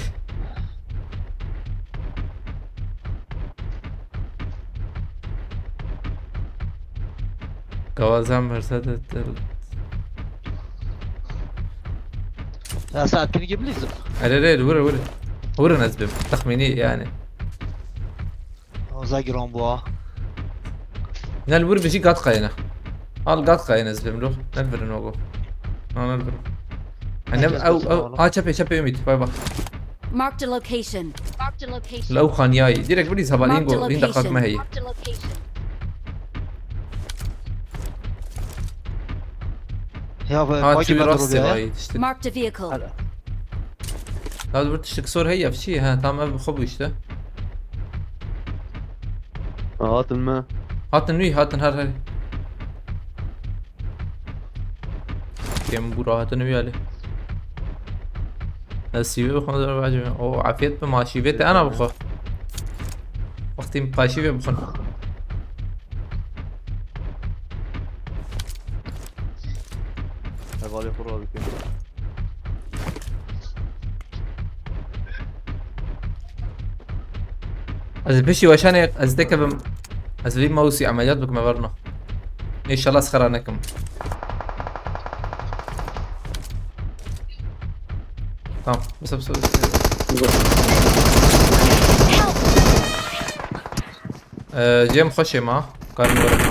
Gavazan Mercedes. Ya saat günü gibi bizim. Erê erê, vurun vurun. Vurun ez bim. Tahmini yani. O zaman giron bu ha. Nel vur bijî gat qayene. Al gat qayene ez bim lo. Nel virin ogo. Na nel virin. Hani Herkes ew götüne ew oğlum. Ha çepê çepê Ümit. Bay bay. Marked a location. Marked a location. Lew xaniyayî. Direkt birî sabah Marked a lingo linda location. xak me heyî. Marked a location. Ya be, Ha bagi çivi ben rastê duruyor ya. Vayî işte. Marked a vehicle. La bir tiştik sor heyî ev çi ha tam ev xwe bû işte. Hatin me. Hatin wî hatin her her. Kem bu rahatin wî ali. Ez sivê xwe de bacim. O afiyet be ma şîvê te ana bixwe. Wextî paşîvê bixwin. Hevalê xwe radikin. Ez piştî weşanê ez dekevim. Ez vî mawsî emeliyat bikim verno. Înşallah sixera nekim. Tamam. Bisa bisa. Ee, cem xweşê ma. Karim were.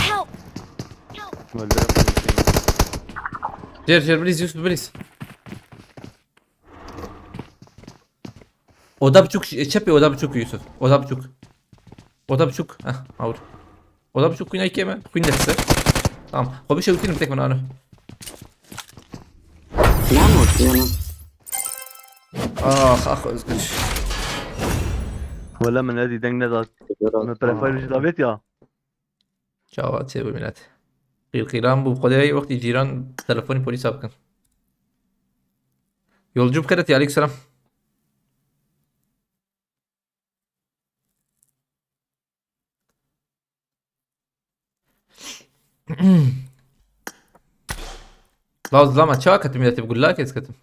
Help! Öldü. Jêr, jêr, bilîz, Yusuf, bilîz. Oda biçûk, çepê oda biçûk Yusuf. Oda biçûk. Oda biçûk. Heh, awir. Oda biçûk xwîna kêm e. Xwîn de size. Tamam. Xwe bişewitînim tek min ano. Lan vur yanı. Ah, ah, Özgür. Wala min nedî deng nedat. Min prefayl ji davêt ya. Çawa çê bû milet. Qîrqîran bû. Xwedê wextî cîran telefonî polîsa bikin. Yolcu bikeret ya, aleyk selam. Laz lama çawa ketim ya, tip gullak ez ketim.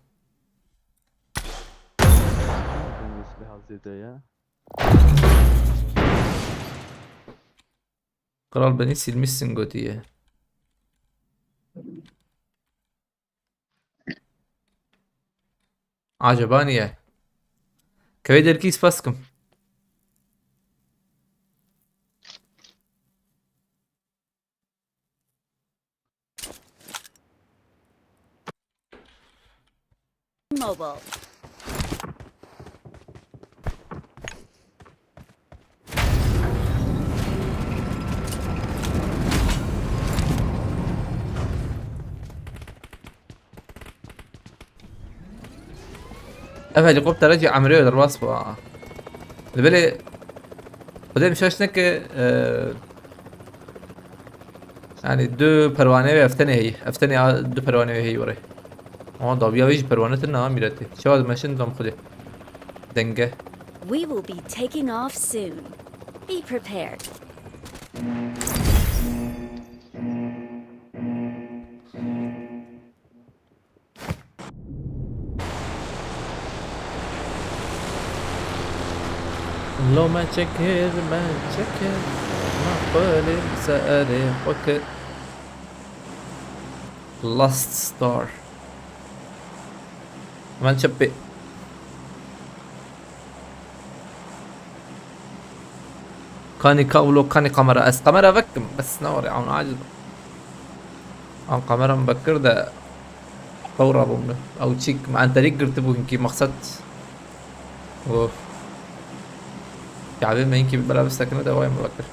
Silah zêde ya. Kral beni silmişsin götüye. Acaba niye? Kevê derkî spas dikim. Mobile. Ev helîkoptere jî emrê derbas bû ha. Li belê Xwedê min şaş neke, e, yani du perwane ve eftenê heyî. Eftenê a du perwane ve heyî were. Ama dawiya wê jî perwane tune ha mîretê. Çawa dimeşin dam Xwedê. Denge. We will be taking off soon. Be prepared. Lo me çekir, me çekir. Me xwelê serê xwe kir. Last star. Hemen çepê. Kanî kablo, kanî kamera. Ez kamera vekim. Bes ne var ya, onu aciz. An kameram vekir de. Qewra bûm. Ew çîk, me enterîk girtibû hinkî mexsed. Of. Kevê me hinkî bela bisekine de wayê me vekir.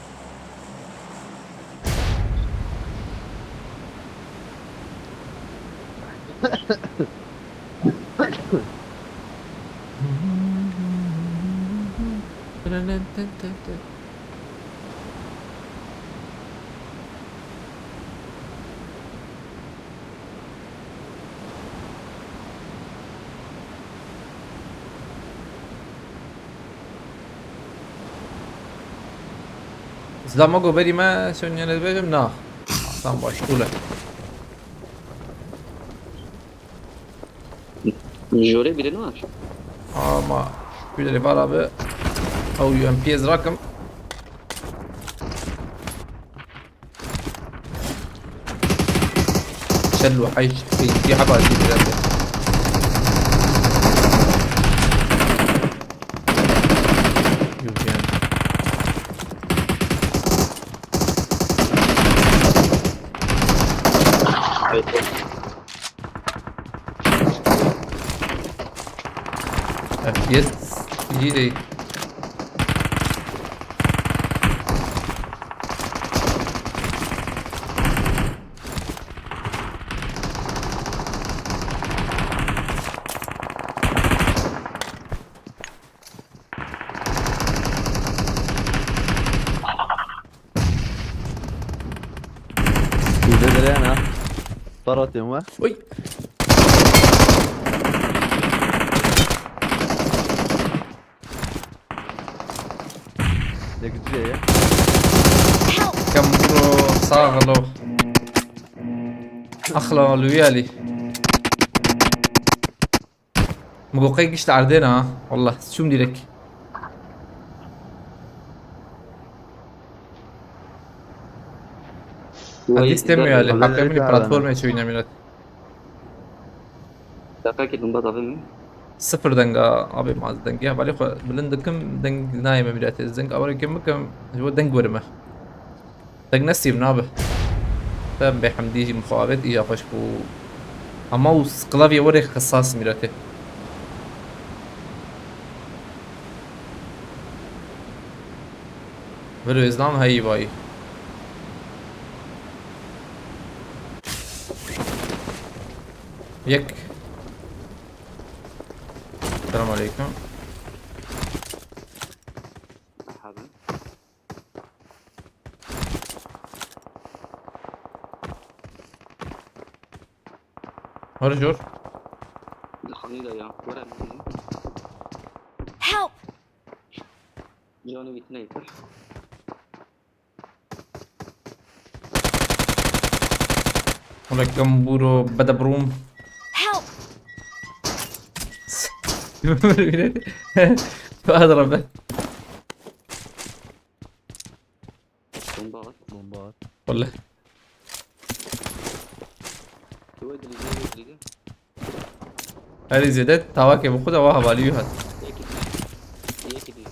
Zilama go berî me şewniyane dibêjim na. Tam baş tûle. Jore bile ne var? Ama güleri var abi. Ew U M P ez rakim. Şel û heyş, pêncî heba jî bile. Yok yani. F P S iyi değil. Hile dereyana. Para atayım var. Uy. Yek diye ya. Help! Kam bro, sağ ol. Axla luya li. Mugoqay gişt ardena ha. Wallah, çum direk. Hadi istemiyor Ali. Hakkı emini platformaya çöğüne millet. Deqekê din bad avê min. Sifir denga abi, ma dengê hevalê xwe bilind dikim, deng nayê me mîratê. Deng awara kim bikim, ji bo deng werime. Deng nesîb nabe. Te bêhemdî jî mixabet îja xweş bû. Ama û klavyê werê xisas mîratê. Vero Îslam heyî vayî. Yek. Selam aleyküm. Merhaba. Her jor. Li xanî de ya. Were min. Help! Canê wî tine yeter. Wala gamburo bede brum. Help! Hadi Rabbe. Bomba at. Bomba at. Wala. Wê dilî, wê dilî. Herî zêde tawakê bi xwe de wa hevalî hat. Yekî dî. Yekî dî.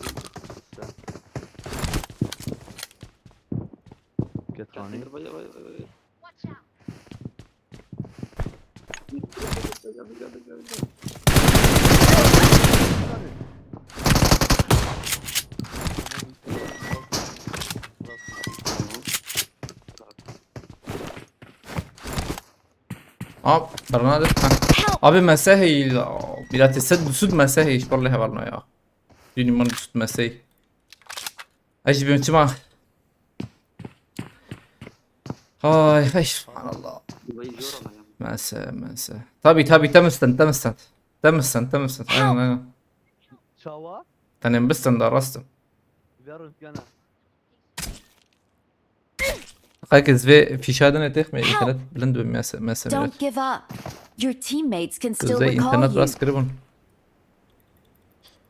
Ketanî. Vay, vay, vay, vay. Ap, Bernadette. Ha. Abi mesehî, bilatê sed sud mesehî, iş birlê hevalno ya. Dînî min sud mesehî. Ez jî bim çima. Ay, ay, subhanallah. Mese, mese. Tabi, tabi, temisten, temisten. Temisten, temisten. Aynen, aynen. Çawa? Tenem bisten da rastım. Ver rüzgana. Qakê ez vê fîşa dine têx me, internet bilind bi mese-, mese. Don't give up. Your teammates can still recall you. Internet rast kiribûn.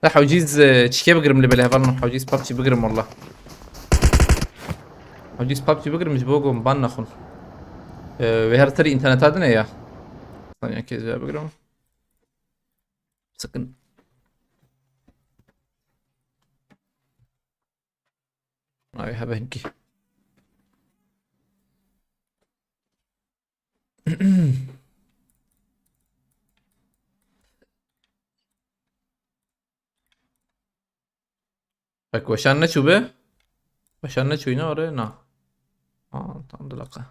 La hewcîz, e, çikê bigirim li belê hevalin, hewcîz PUBG bigirim walla. Hewcîz PUBG bigirim ji bo ku ban nexwin. E, wê her tirî interneta dine ya. Saniye kê ez vê bigirim. Sakin. Ay, hebe hinkî. Bak, weşan neçû be? Weşan neçûyne oraya? Na. Aa, tam dilaka.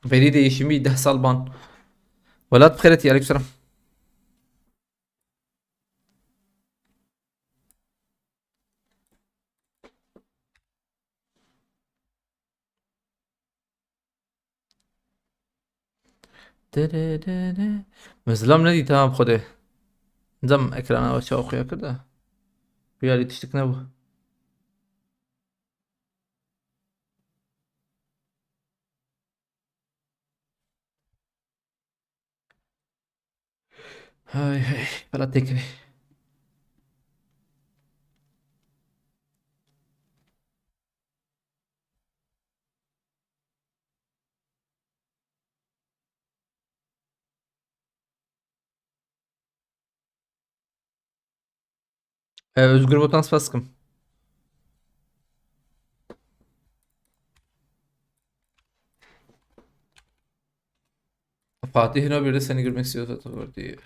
Veri değişimi deh sal ban. Welat bixêretî, aleykümselam. Dere dere. Min zilam nedî, tamam xwedê. Zam ekrana we çawa xuya kir de. Biyarî tiştik nebû. Hay hay, bela têkevê. Ee, Özgür Botan spas dikim. Fatih Nobir'de seni görmek istiyor zaten diye.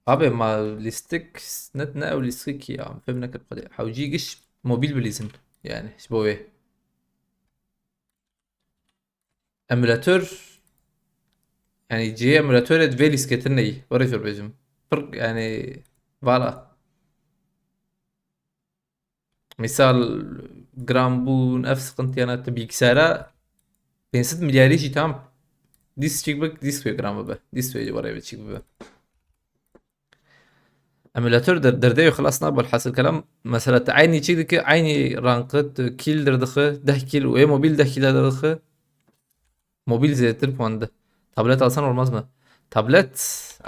Abi ma lîstik net ne ew lîstik ya. Fem nekir qadi. Hewcî giş mobil bilîzin. Yani işte bu ve. Emülatör, yani cihê emülatörê divê lîsketin neyî. Were jor bêjim. Pir yani vala. Misal giran bûn, ev siqintiyana tu bilgisayara pênc sed milyarî jî tam dîs çik bik, dîs wê giran bibe. Dîs wê were çik bibe. Emulator der-, derdê wê xilas nabe, elhasil kelam, mesela, tu eynî çi dike, eynî rankı, tu kîl derdixe, deh kîl û ê mobil deh kîl derdixe. Mobil zêdetir puan dide. Tablet alsan olmaz mı? Tablet,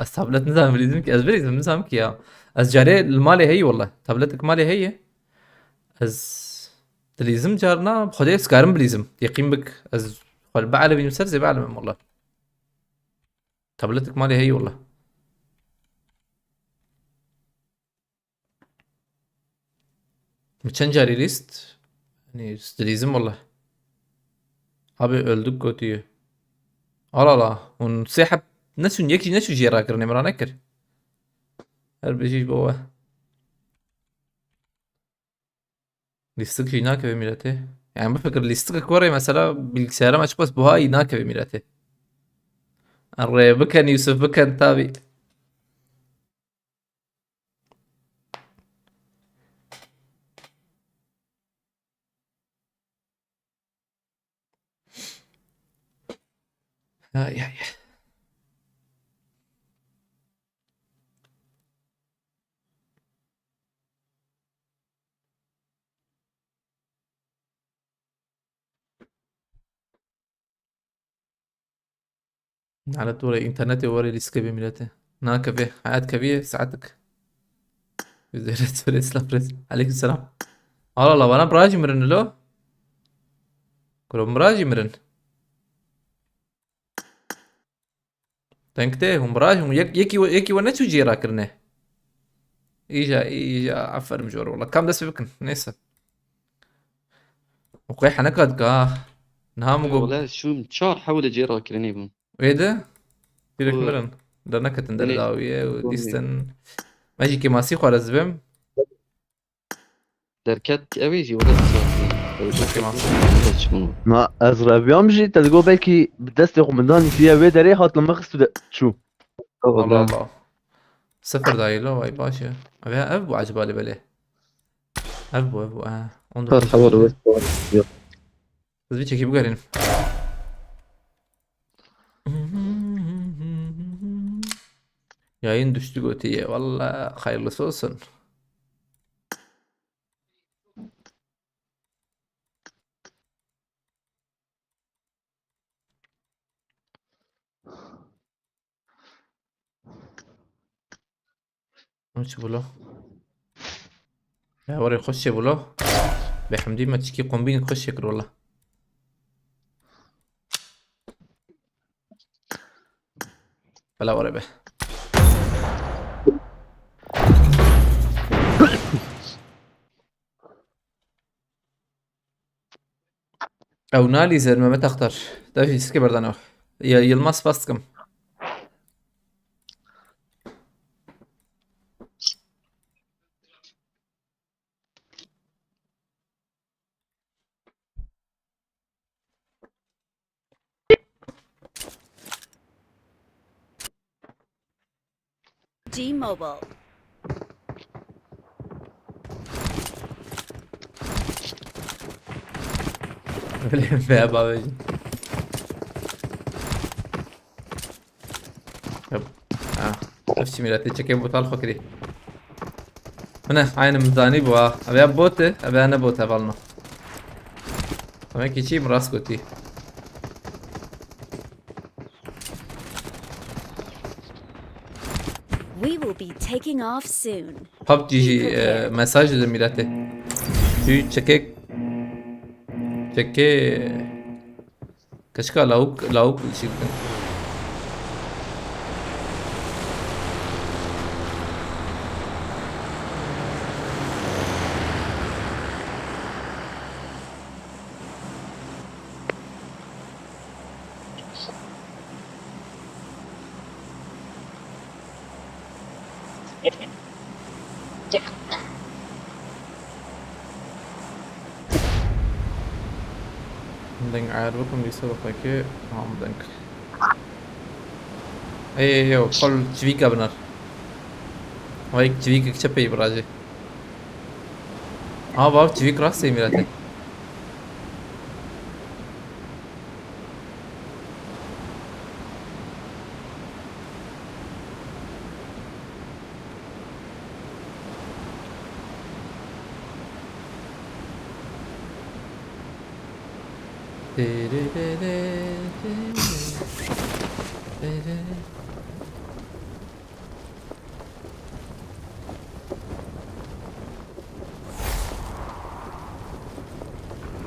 ez tablet nizanim bilîzim ki, ez bilîzim, nizanim ki ya. Ez carê li malê heyî wala. Tabletik malê heyî. Ez dilîzim carna, xwedê ez karim bilîzim. Yeqîn bik, ez xwe li be'le bînim ser, zê be'le mem wala. Tabletik malê heyî wala. Min çend carî lîst? Hani dilîzim wala. Abi öldük gotiye. Al ala. Hûn sê heb neçûn, yek jî neçû jê rakirinê min ra nekir. Her bijî ji bo we. Lîstik jî nakeve mîletê. Yani bifikir lîstikek were mesela bilgisayara me çi bes buha yî nakeve mîletê. Rê bikin Yusuf bikin tabi. Ay ay. Nalet were internetê were lîstikê bê mîletê. Nakeve. Hayat keviye saetik. Yüzde yüz söyle, selam, res. Aleyküm selam. Allah Allah, bana birajî mirin lo. Kuro birajî mirin. Denk tê, hûn biraj, hûn yek, yekî we, yekî we neçû cî rakirine. Îja, îja, aferin jor, wala. Kam dest pê bikin, neyse. O qey heneka dika, ha. Niha min got. Wala şûm çar hewle cê rakirinê bûn. Wê de? Pîrek mirin. Derneketin derdawiye û dîstin. Me jî kêmasî xwe re zibim. Derket ew ê jî were. Ma ez reviyam jî, te digo belkî bi destê xwe min danî tiye wê derê hat li min xist û de çû. Allah Allah. Sıfır dayı lo, vay baş e. Abi ya, ev bu acaba li belê? Ev bu, ev bu, ha. Onu da hızlı bir çekip görelim. Yayın düştü götüye. Valla hayırlısı olsun. Çi bû lo? Ya, warê xweş çê bû lo. Bê hemdî me çikî kombîn xweş çêkir wala. Bela warê be. Ew nalîze Mehmet Aktar. Dev lîstikê berdane. Ya Yılmaz, spas dikim. G-Mobile. Öyle be abi. Yap. Ha. Ev çi mîretê çekê botal xwe kirî. Hine, aynı mizanî bu ha. Ev ya bot e, ev ya ne bot e, hevalno. Demek ki çî mi rast gotî. We will be taking off soon. PUBG jî, e, mesaj dide mîletê. Tu çekê, çekê, keçika lawik, lawik çî bikin. Deng ayar bikim, dîsa bixwekê, tamam deng. Ey, ey, ey, kol çivîka binar. Vay, çivîkek çepeyî biracê. Ha, bav çivîk rastê mîretê.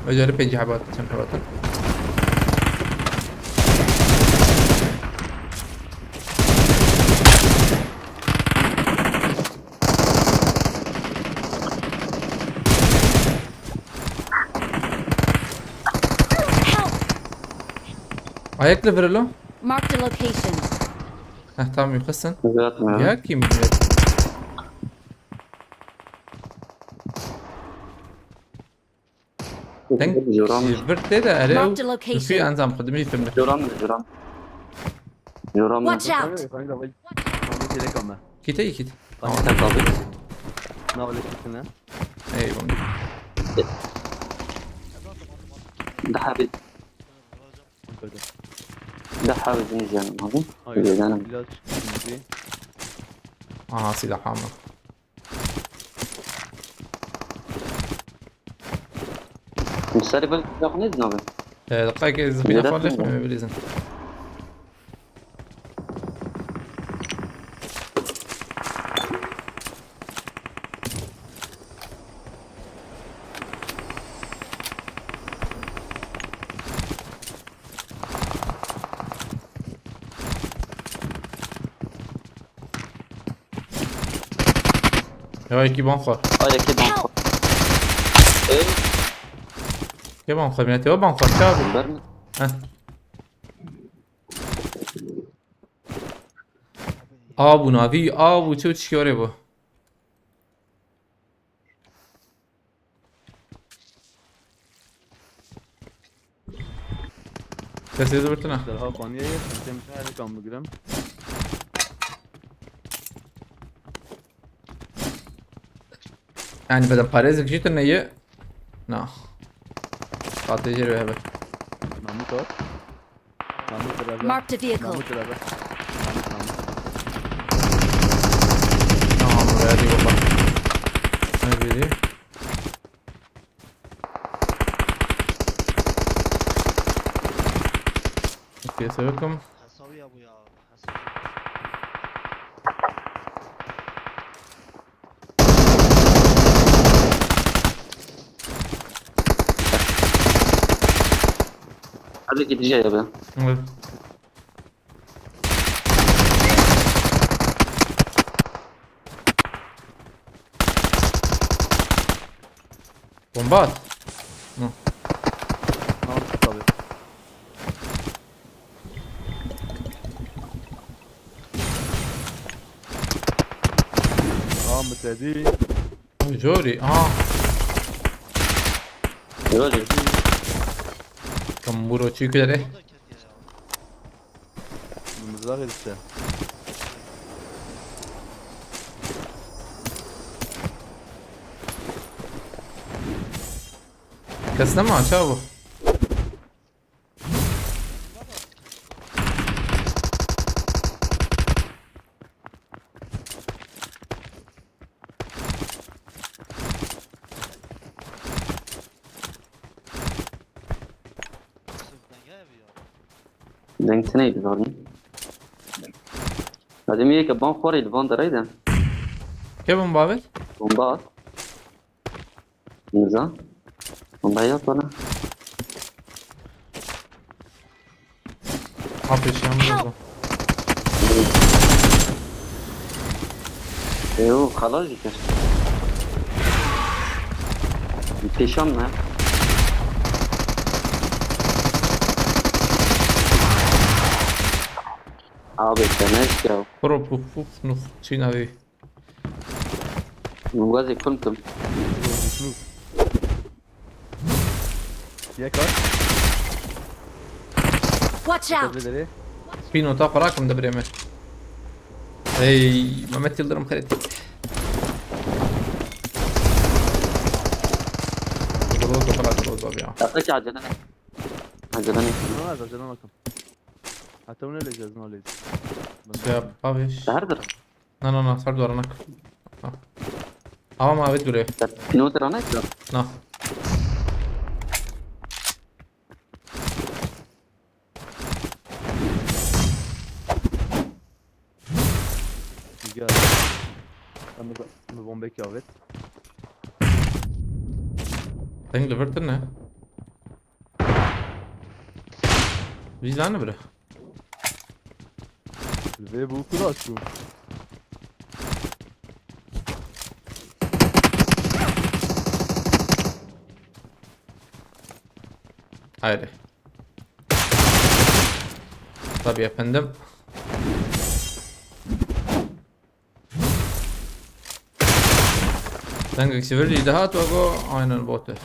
Öyle pek habat, çem habat. Ayakla virilo. Marked a location. Heh, tamam, yıkasın. Uzatma. Ya kim? Deng. Joram. Birte de ere. Marked a location. Fi enzam xudimi filmi. Joram, joram. Joram. Watch out! Kanka, kanka, bak. Kanka, gerek ama. Kite, kit. Kanka, sen kaldır. Ne öyle kitine? Ey, bunu. Daha bir. Kanka, da. Daha bir canım abi. Hayır, ilaç. Aha, silah ama. Mustari bel, yok ne abi? Ee, dakika, zıpıya falan mı bilirsin? Ya, yekî ban xwe. Ay, yekî ban xwe. Ey. Yekî ban xwe, milletê we ban xwe, çawa bû? Ber mi? Heh. A bû navî, a bû çi û çi orê bû. Sesê zibirtine. Derha paniye ye, sen têm her kan bigirim. Yani beden parêzik jî tune ye. Na. Xatê jê re hebe. Namû kar. Namû beraber. Marked a vehicle. Namû beraber. Namû, namû. Tamam, ready valla. Ne dedi? Okey, severim. Hasawi ya bu ya. Hasawi. Hadi gideceğiz ya ben. Evet. Bomba at. Hı. Tamam, tabii. Aa, mütedi. Jori, aha. Jori. Kamburo çi kere. Mızrak işte. Kes nema, çawa bû? Deng tune bi zor ne? Hadi mi yeke ban xorê li van dereyde. Ke bomba avêt? Bomba at. Niza. Bomba yat bana. Ha, pêşiya min Help! Niza. Ê, o xelas jî kir. Pêşiya min e. Abi, te neştiya. Pro puf puf nuf. Çî navê. Min wezê kul kim. Yek var. Watch out! Tepede deri. Pînota xwe rakim de birê me. Ey, Mehmet Yıldırım kritik. Groza, bırak Groza abi ya. Yasaki acele ne? Acele ne? Tamam, acele bakın. Hatta onu öleceğiz, ne öleceğiz? Şey yap abi. Şehirdir. Na, na, na, ser duvara nak. Ha. Ama ma evet buraya. Pînota ranek da. Na. Gel. Em bi, em bi bombekî avêt. Deng li vir tune. Vî zane bire. Vê bû kura çû. Haydi. Tabii efendim. Dengek sivil jî dihat we got, aynen bot e.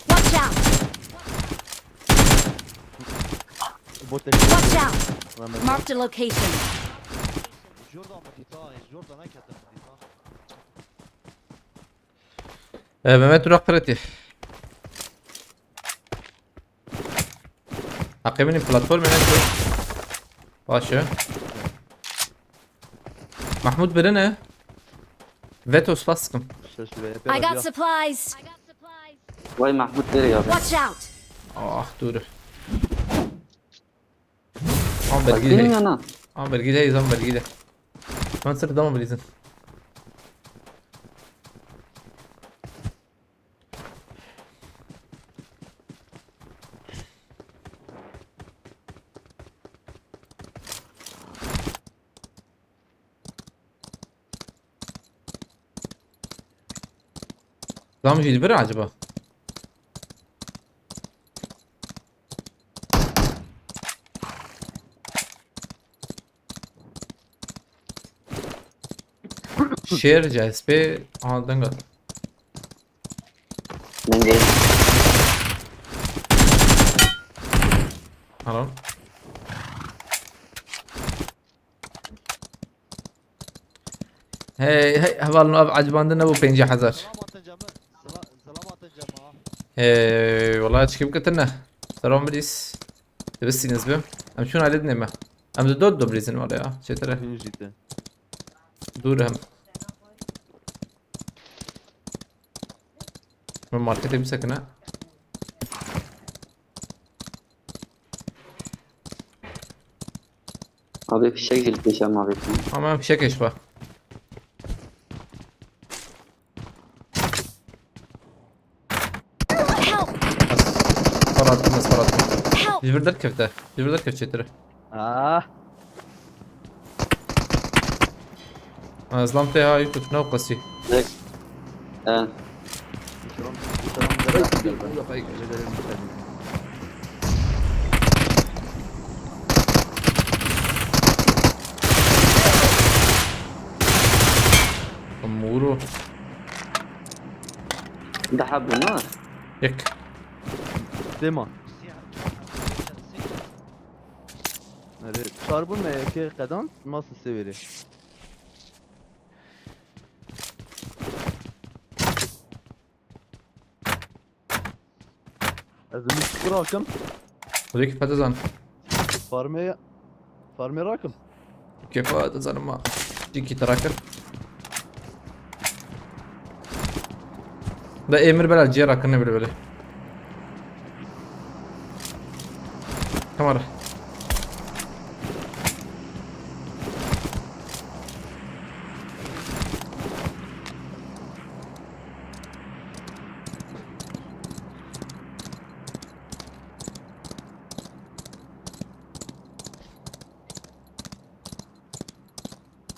Watch out! Bot e. Watch out! Ramazan. Marked a location. Jordan mı dita? Jordan ne kadar mı dita? E, Mehmet Durak Pireti. Heqê min ê platformê nekir. Baş e. Mahmut birine. Veto spas dikim. İşte şuraya I got biraz ya. Supplies. Vay Mahmut nereye abi? Watch out! Ah, dur. Am Bak, bergî benim hey. Yana. Am bergî hey, zam bergî de. Ben sırf dama bilizin. Zam jî li vir acaba? Share C S P, aha, deng hat. Dengê. Helal. Hey, hey, hevalno, ev ecibandin nebû pêncî hezar. Selam atın camı. Sela-, selam atın camı. Hey, wala çikim kitine. Selam bilis. Dibistîniz bi. Em çûn alet nême. Em di dot do bilîzin wala ya. Çêtir e. Hûn jî te. Dûr hem. Min marketê bisekine. Abi fişek jî li pêşa mavê. Ama fişek eşba. Help! Sar attım, sar attım. Help! Ji vir derkefte. Ji vir derkeft çêtir. Ah. Ez lam te ha YouTube ne qasî. Direkt. He. Mûro. Daha bu mu? Yek. Dema. Erê, çar bûn me yekê qedand, ma sisê wêrê. Ez limit kurakim. Xwedê ki pete zan. Farmê, farmê rakim. Kefa dizanim ma. Cîkî te rakir. Da êmir bela ciyê rakirine bile bile. Kamera.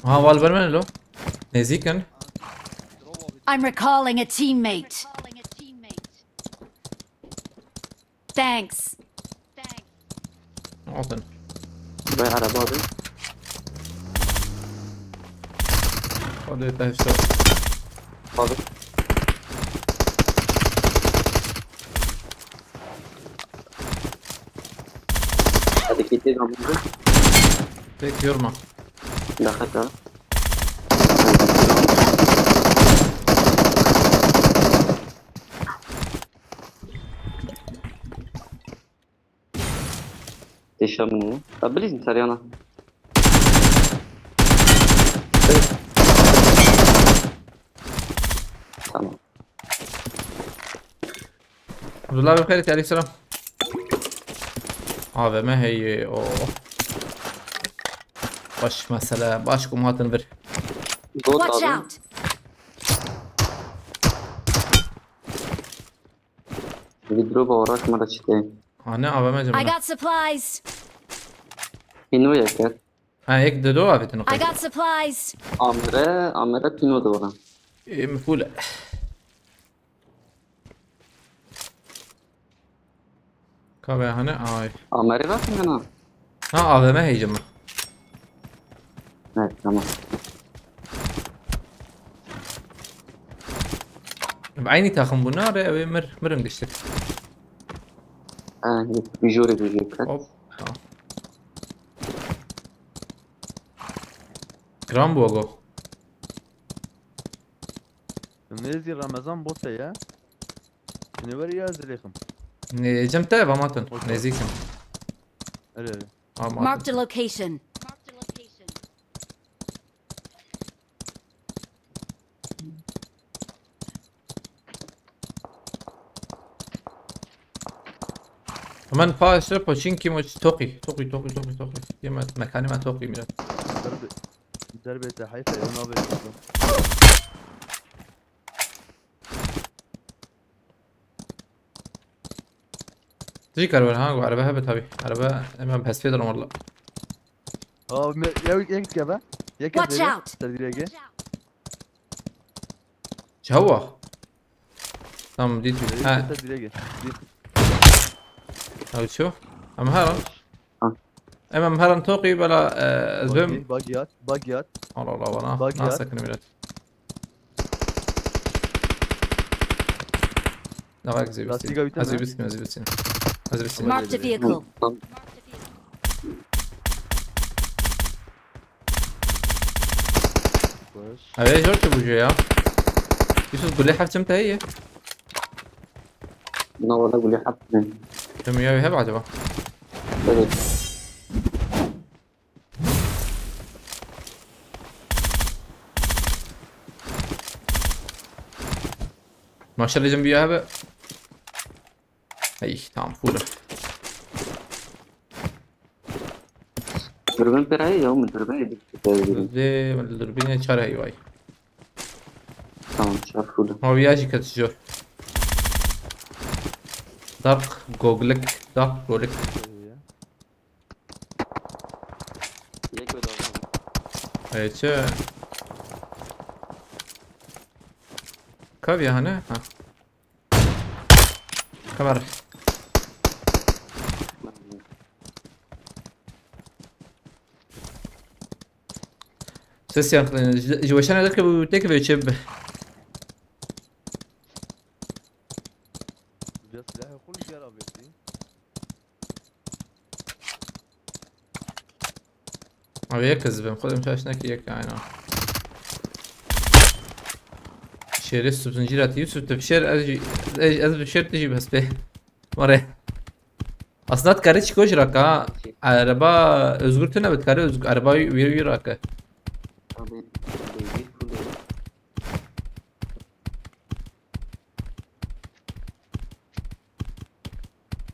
Ha, wal ber me lo. Nêzîk in. I'm recalling a teammate. Thanks. Altın. Vay araba abi. Hadi te işte. Abi. Hadi gitti lan bu. Pek yorma. Dakika. Teşa bunu. Ya bilirsin Saryana. Tamam. Abdullah bin Ferit, aleykümselam. A V M hey, o. Baş mesele, baş ku hatin vir. Bot Watch abi. Out! Bir drop olarak mı da çıkayım? Ane A V M I cemana. Got supplies! Pino yakar. Ha, yek de do avêtin I xwe. Got supplies! Amre, amre pino da bana. Ê min fûle. Ka be hane ay. Amre bak mı? Ha, A V M heyce min. Evet, tamam. Bi eynî taxim bû nare, ew ê mir, mirin giştik. Ha, bir jore bir jore. Hop. Tamam. Kram bu go. Nêzî Remezan bote ye. Şinê weri ya zilêxim. Ne, cem te vamatin. Okey. Nêzîkim. Ere ere. Ama. Marked a location. Hemen pa işte poçinki moç toki. Toki, toki, toki, toki. Yeme mekanı ma toki biraz. Derbe, derbe te heyfe ya nabe. Tijî kar wer ha, araba hebe tabi. Araba hemen pes pê dirim valla. Abi me, ya yek gebe. Yek Watch gebe. Out! Ser direge. Çawa? Tamam, dît. Ha, Ser direge. ha şu. Em heran. Ha. Em em heran toqî bela, e, ez bim. Bagi, bagi at, bagi at. Allah Allah bana. Bak ya. Nasıl sakın millet? Ne var güzel bir Lastiği şey. bitmedi. Hazır bitsin, hazır bitsin. Hazır bitsin. Marked a vehicle. Baş. Evet, zor çabucu ya. Yusuf, gule hafçım te iyi. Buna valla gülü hapsın. Tüm ya hep acaba. Evet. Maşallah, cem bir abi. Ey, tamam, full. Dürbün perayi ya mı? Dürbün edip çıkabilirim. Bizde dürbüne çare hayvay. Tamam, çarpıldı. Ama bir yaşı kaçıyor. Dark goglik, dark goglik. Yek ve daha. Ayça. Kav ya hani? Ha. Kamera. Ses yankılanıyor. Ji weşana dike bu tek ve çeb. Ya silahı kul gel abi. Abi yek kız ben. Kodum çalışına ki yek aynen. Şerif sütüncü rat Yusuf tepşer ez ez tepşer tiji bes be. Mare. Aslında kare çıkıyor jirak ha. Araba özgür tüne bet kare özgür. Araba bir bir rakı. Abi, bir kule.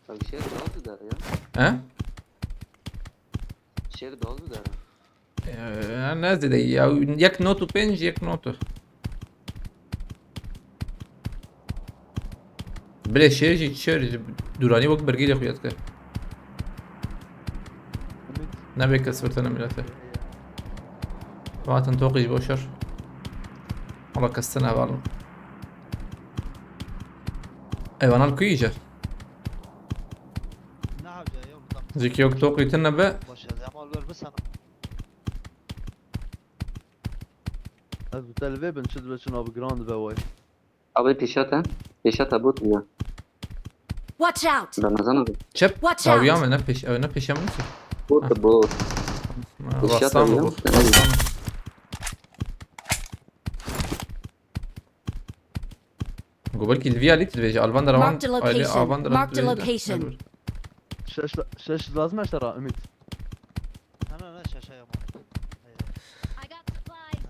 Abi şehir daha güzel ya. He? Şehir daha güzel. Ee, ne dedi ya? Yek notu pênc, yek notu. Bile şehir jî şehir jî durani wek bergî de xuyat kir. Nebe kes virtene milete. Vatin toqî ji boşer. Wala kestin evalin. Evanal ku yî je? Ne hewce yok tam. Zikî yok toqî tine be. Boş ver, ama olur bir sana. Ez bi te li vê bin çi dibe çi nav giran dibe way. Abi pêşa te. Pêşa te bot ya. Watch out! Ramazan abi. Çep Watch tawiya out. Me ne pêş, ew ne pêşe min ki. Bot bot. Ha, Pêşa te Rastan ya. bu. Go belkî li vî alî tu dibêje Alvan de Ravan. Marked a location. Marked a location. Şeş, şeş lazim e şera Ümit. Sana ne şaşa yapma. I got supplies.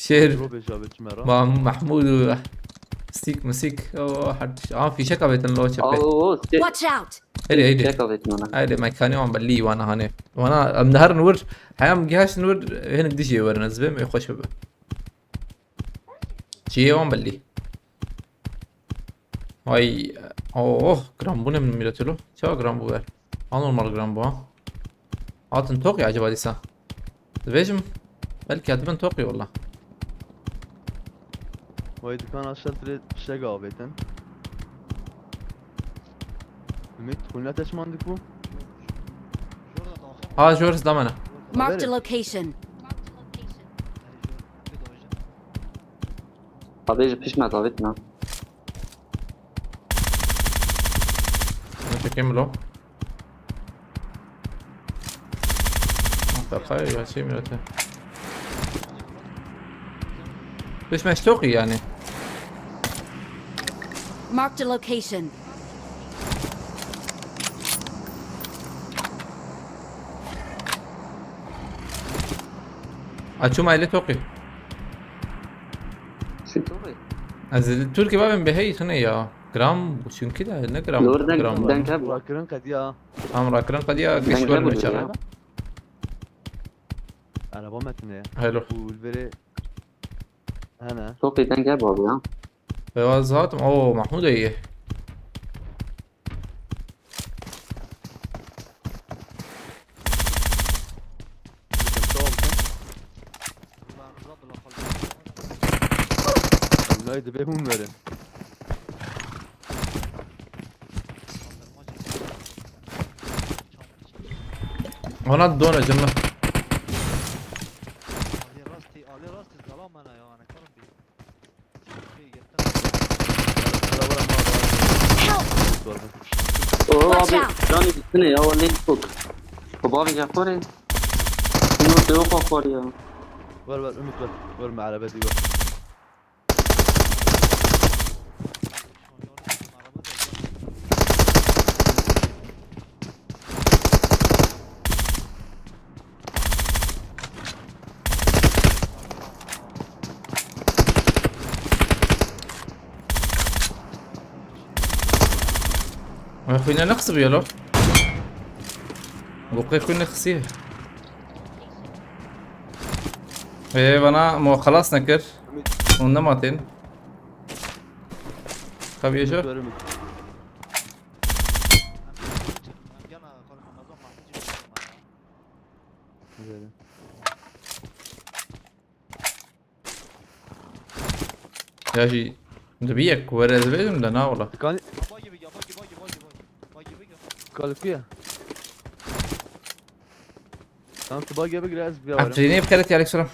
Şer. Ro bêje abi çime ra. Ma Mahmud û Sîk misîk. Oo, her tişt. Aa, fîşek avêtin lo çepê. Oo, se- Watch out! Heydi, heydi. Fîşek avêtin wana. Heydi, mekanî wan bellî wana hanê. Wana em diherin wir, heyam gihiştin wir, hinek dijî werin ez bêm, ê xweş bibe. Çiyê wan bellî. Vay, oh, giran bûne min mîretê lo. Çawa giran bû ver? Anormal giran bû ha. Hatin toqî acaba dîsa? Dibêjim, belkî hatibin toqî wala. Vay, dikan aşağı tire fişek avêtin. Ümit, xwîna te çi mandik bû? Ha, jor da me ne. Marked a location. Abi ji pişt me davêt na. Ne çekeyim lo? Mutlaka ya şey mîretê. Pişt me ji toqî yani. Marked a location. Açuma ile toqî. Çi toqî? Ez li Türkiye babim behey tine ya. Gram, çünkü de ne gram. Doğru denk, Gram. denk hebû. Rakirin qediya. Tam rakirin qediya Denk geç hebû görmüyor ya. çağırma. Araba metine ya. Hello. Bu veri. Hene. Toqî denk hebû abi ya. Ve az zaten. Oo, Mahmut iyi. Lay dibe hûn verin. Ona dona cemma. Alê rastî, alê rastî zala me ne ya, ne karim bî. Bura, bura, bura, bura. Help! Oo Watch abi, out! canî bitine ya, o ne çok. Bu bavê ya xorê. Ino te o xor ya. Ver, ver, Ümit, ver. Ver, me araba diyor. Xwîne ne qisî bûye lo? Goqê xwîne qisî. Ê, vana mo xelas nekir. Hûn nematên. Xebiye ji. Ümit, ver, Ümit. Ya jî dibi yek were ez bêjim de na wala. Dikan Bagi bigi, bagi bagi bagi bagi. Bagi bigi. Kalkuya. Tam tu bagi bigre ez bir Efrînê bi xelet yarek suram.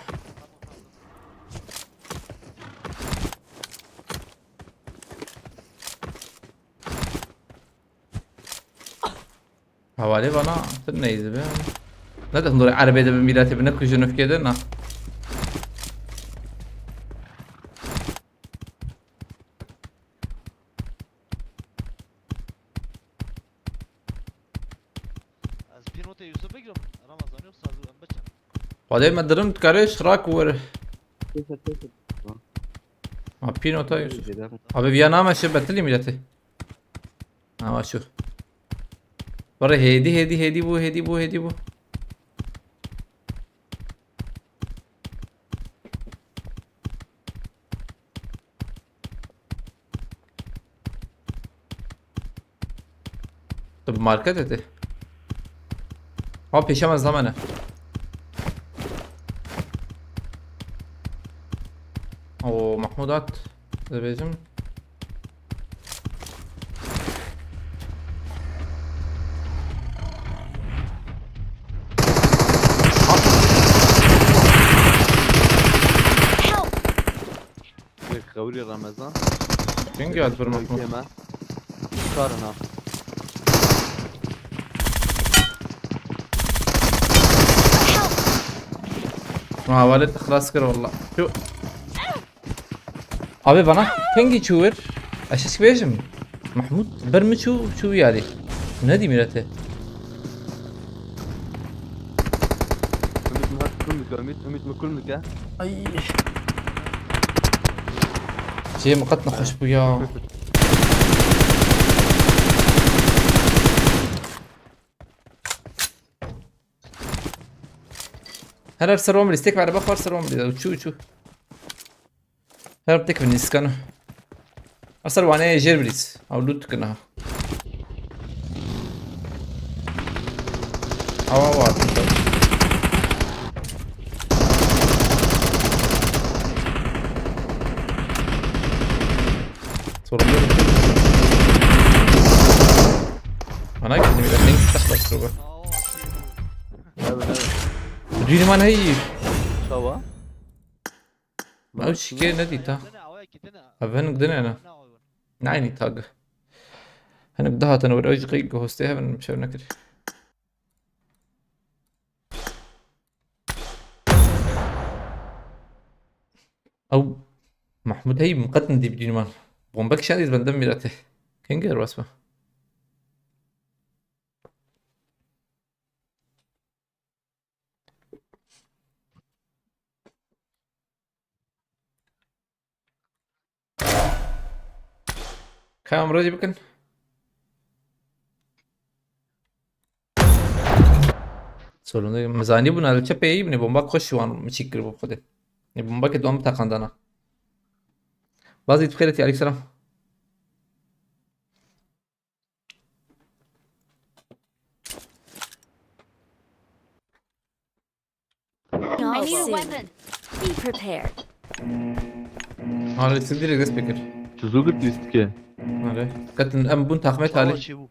Hevalê vana tu neyzi be. Ne de hundur erebê de bi mîratê bi ne kujin ufkê de na. Ez pînotê Yusuf bigirim. Ramazan yoksa ez em biçim. Xwedê me dirim dikare şirak were. Ha pînota Yusuf. Abi viya name şe betilî mîratê. Ama şu. Bare hêdî hêdî hêdî bû hêdî bû hêdî bû. Tu bi marketê tê. Ha pêşe me zamane. O Mahmud at. Dibêjim. Help! Wê xewrî Ramazan. Kim geldi bir Mahmud? Yeme. Karına. Help! Ma havalet xlas kir valla. Şu. Abi bana pengî çû wir. Ez çi bêjim? Mahmud ber min çû, çû yarî. Ne dî mîrete? Ümit mi kul mike, Ümit, Ümit mi kul mike? Ay. Cem qet nexweş bû ya. Her her ser wan birîz. Tek vere bexwar ser wan birîz. Çû çû. Her tek bin nîskan. Asar wane jêr birîz. Ew lût dikin ha. Awa var. Sorun yok. Ana gittim bir de. Neyse, taş başlıyor bu. Düğünüm ana iyi. Çawa? Ew şikê nedîta. Ev hinek din e ne? Nayînî tag. Hinek dihatin wir ew jî qey hostê hev in, min şev nekir. Ew Mahmud hey, min qet nedî bi dînman. Bombek şadî ez bendem mîratê. Kengê erbas be. Ka em rêdî bikin. Sorun değil. Mizani bûna li çepê yî binê bomba koş wan min çîk kiribû xwedê. Nê bomba ke duan biteqandana. Bazî tu xêretî, aleyk selam. I need a weapon. Be prepared. Hale, siz direkt dest pekir. Tu zû girt lîstike. Hale. Katin em bûn taxmê talê. Çi bû?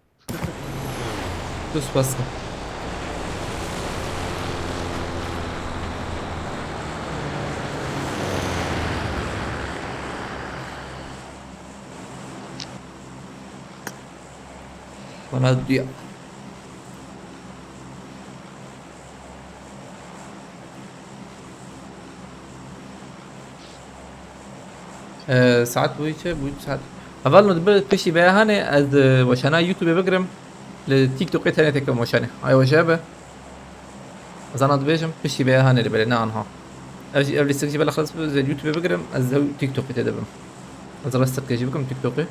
Tu spas. Bana diyor. Ee, saet bûyî çi? Bûyî saet. Heval min bi piştî veya hanê ez, e, weşana YouTube bigirim. Li TikTokê tenê têkim weşanê. Ay weşe be. Ez ana dibêjim piştî veya hanê li belê ne anha. Ev jî, ev lîstik jî bela xelas bi, ez YouTube bigirim, ez ew TikTokê tê dibim. Ez rasteke jî bikim TikTokê.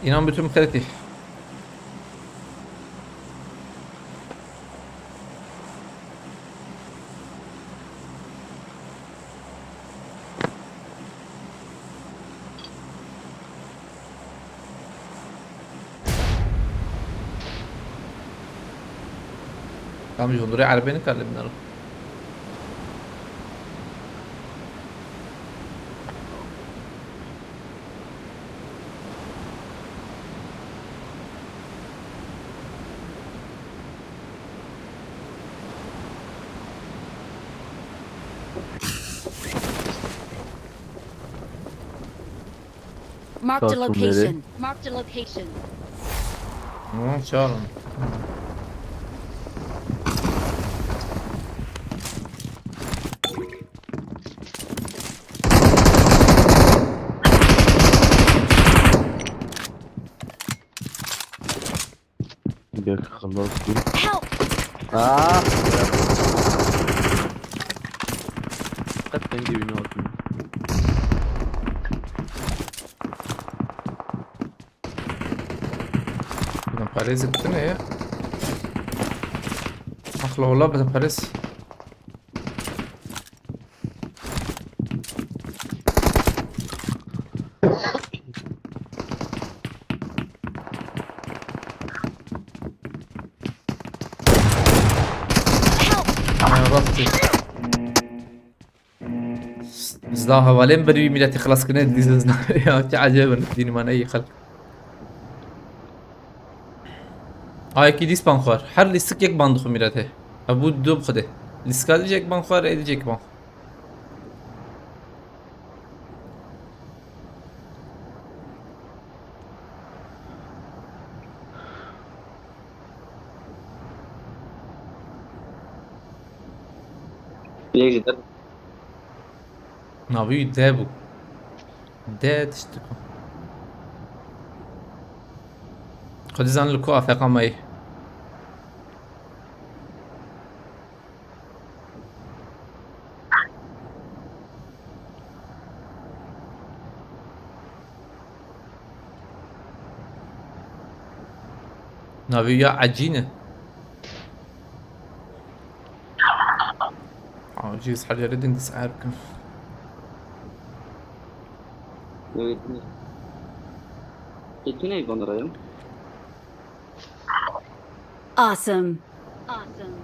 İnan bütün xeletî. Tamam, ji hundirê erebê nikare li binêre. Marked a location. Marked a location. Tamam, çağırın. Bek xelas bû. Help! Ah! Qet dengê wî nehatî. Bizden parêz tune ye. Axla wala bizden parêz. Help! Ya Rabbi. Zda hevalên berî wî miletî xilas kirine, dîsa zda ya, çi ecêb in, dînî mane yî xelk. Ayekî dîs ban xwar. Her lîstik yek ban dixwe mîretê. Ev bû du bi xwedê. Lîstika dî yek ban xwar, ê dî yek ban xwar. Yek ji der. Navî wî de bû. De tişt dikû. Dizan li ku afeqa me yî. Navê ya Ecîn e. Aa, cihaz her yere din disar bikin. Evet. Peki ne bana ya? Awesome. Awesome.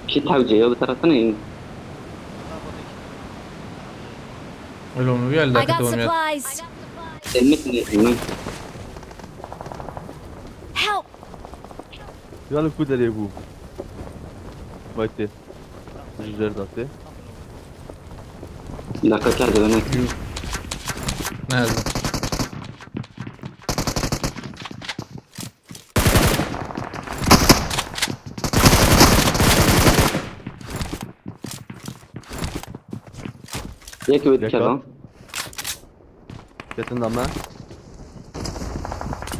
Kit hewce ya, bi tarafına in. Oğlum, bir elde I got takıt olmuyor. Supplies. Elmek ne? Elmek. Help! Yanı ku derê bû. Vay tê. Ji zer datê. Laqetler de ne? Nerede? Yek wê dikeve. Ketin dame.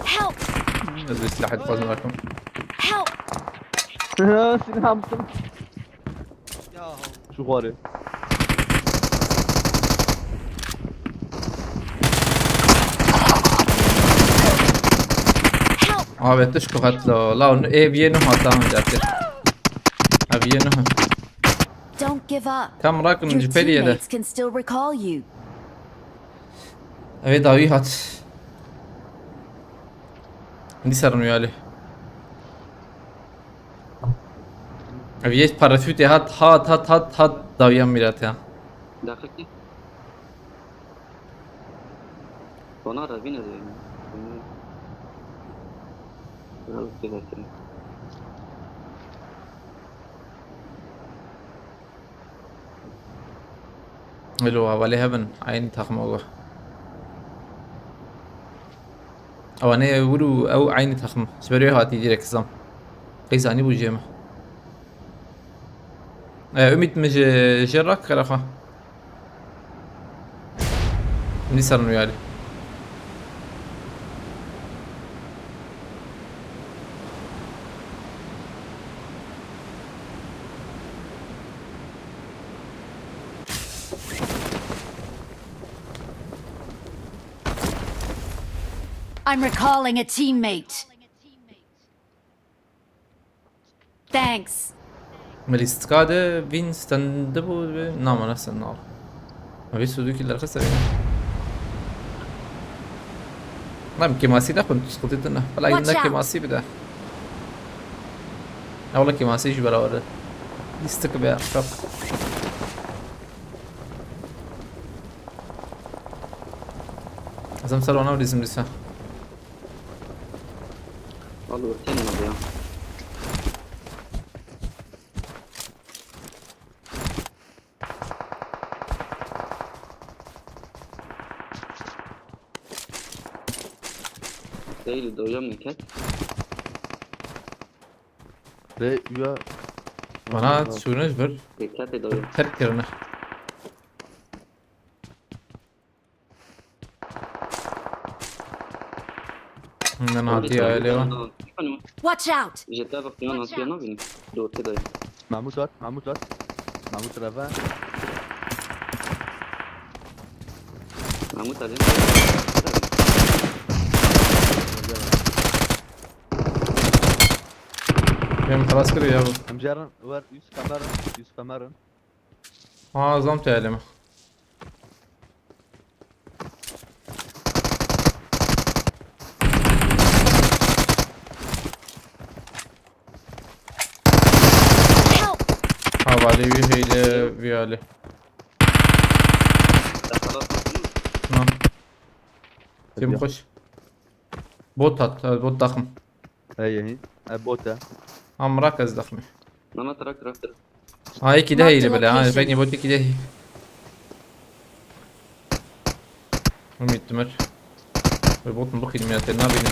Help! Ez ê silahê dixwazim werdim. Help! Silah bitim. Ya. Şu xwarê. Help! Abi tişko hat la. La, ev yê nuh hat, tamam, caktê. Ev yê nuh. Don't give up. Tam rakin. Your ji periyê de. Teammates can still recall you. Ev ê dawî hat. Dîsa rin wî alî. Ev yê parasûtê hat, hat, hat, hat, hat dawiya mîratê. Daxilî. Ona revîne de. Biraz bir dakika. Elo, hevalê hev in, eynî taxim ew e. Ewanê wir û ew eynî taxim. Ji ber wê hatî direk zam. Qey zanîbû jê me. E, Umît, min ji, ji rak kere xwe. Min dîsa rin wî alî. I'm recalling a teammate. Thanks. Mi lîstika de vîn stendibû, namana sen nav. Ev ê Suzuki derxist ev ê. Lan kêmasî de xwin, tu sıkıntı tine. Wala Watch yine out. Kêmasî bide. Ya wala kêmasî ji beraber de. Lîstik be, şap. Ez em ser ona lîzim dîsa. Al, örtelim abi ya. Değil, doyam neket. Ve üye. Bana şunu bir. Dikkat et, doyam. Terk yerine. Min hatiye ailê wan. Watch out! Ji te ve qiyan hatiye nabînim. Dotê de. Mahmut at, Mahmut at. Mahmut reve. Mahmut Ali. Em xelas kiriyor ya bu. Em jerin, ver, yüz kamerin, yüz kamerin. Ha, zam teelimi. Help! Havale bir şeyle bir hali. Na. Kim koş? Bot at, bot takım. Hey, hey. E, bot e. Amrak ez daxmî. Mehmet, rak, rak, rak. Ha, yekî de heyî bile, ha, peki bot yekî de heyî. Umut Timir. Ve botun bakayım ya, sen ne yapayım?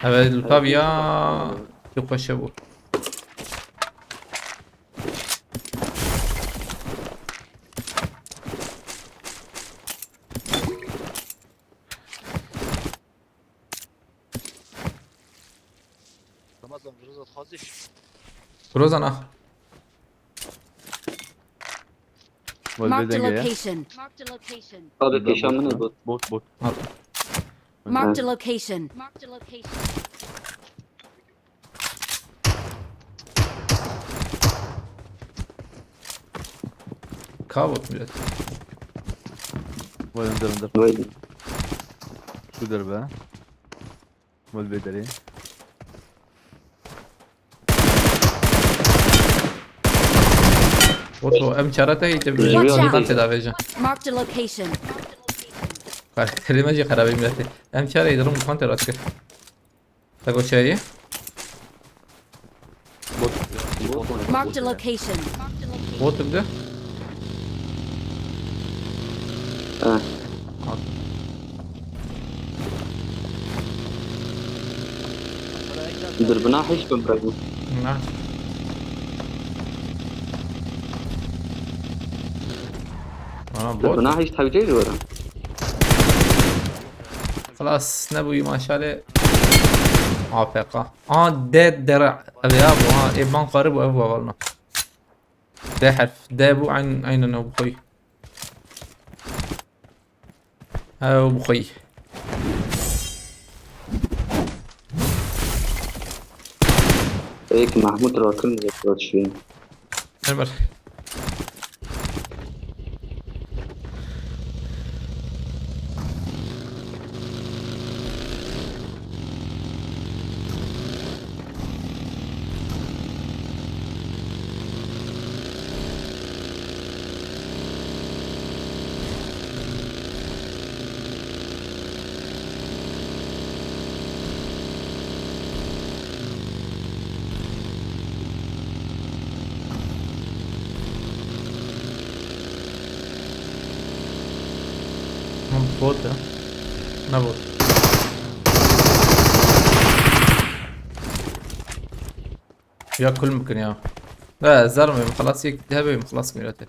Evet, tabii ya. Çok paşa bu. Groza na. Wal Marked a bedenge ya. Location. Marked a location. Abi peşan min bot. Bot bot. Marked a location. Marked a location. Ka bot millet. Vay önder önder. Vay. Şu derbe. Vay bedeli. Oto em çare te ite Watch out. Kan te davêje. Marked a location. Karakterime jî xerabî milletê. Em çare ite rum kan te rast kir. Te goşayê. Bot. Marked a location. Bot bide. Ha. Dirbina hiç bin bırakma. Na. Ana bot. Dirbina hiç tevcih ji were. Xlas nebûyî maşalê. A F K. A D dere. Ev ya bu ha. Ê ban qarî bû ev wavalna. D herf. D bû eyn eynen ew bixwî. Ew bixwî. Êk Mahmud rakin zek şuye. Emir. Bot ya. Ne bot? Ya kul mümkün ya. La zermê xelas yek hebe xelas mirate.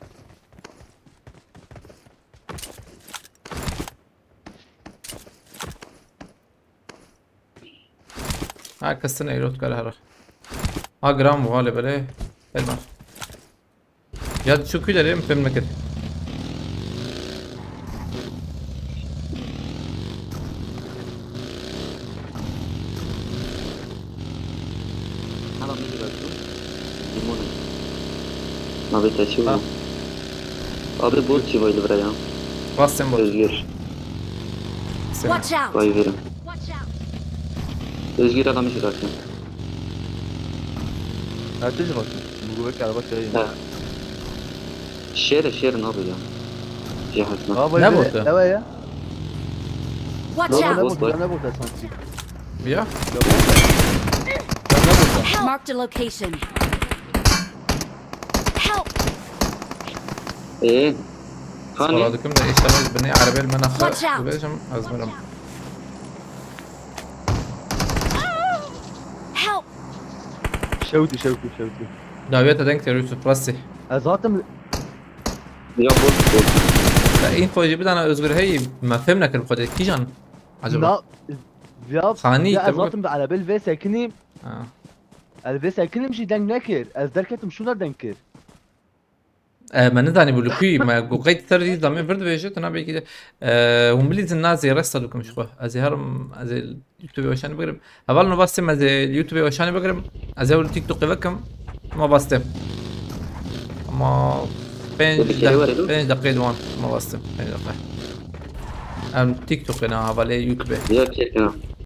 Ha, kestin eyrot kare hara. Ha, gram vale bele. Elma. Ya şu kuyları mı film nakir? Hala ne kadar bu? Limonu. Abi taşı Ha. mı? Abi bot çi böyle buraya? Bastım bot. Özgür. Sen. Watch out! Vay verin. Watch out. Özgür adamı çıkartın. Ertesi bak. Bu göbek araba şey. Ha. Şehre şehre ne yapıyor ya? Cihazına. Aa, vay Ne be, botu? Evet ya. Watch Baba ne out! Bot botu? var. Sen ne botu sanki? Ya. Marked a location. Help! Ee, hani? Skala dikim de inşallah binê erebel mena Watch out. Dibêjim ez mirim. Help! Şewtî şewtî şewtî. Dawiyete denk ter Yusuf rastî. Ez hatim Ya bot bot. Te info jî bidana Özgür hey me fêm nekir xwedê kîjan? Acaba? Na ya Xanî ya te ez bu- hatim bi erebel vê sekinî. Ha. Ez vê sekinim jî deng nekir. Ez derketim şuna deng kir. E, me nizanî bû li kû yî, me got qey ser jî zamê vir dibêje, tu nabê kî de. E, hûn bilîzin nazê resta dikim ji xwe. Ez ê herim, ez ê YouTube weşanî bigirim. Heval no vastê me ez ê YouTube weşanî bigirim. Ez ê li TikTokê vekim. Ma vastê. Ama pênc Tabii ki, var ya. pênc deqê diwan. Ma vastê. Pênc deqe. Em TikTokê ne hevalê YouTubeê. Ya çekme.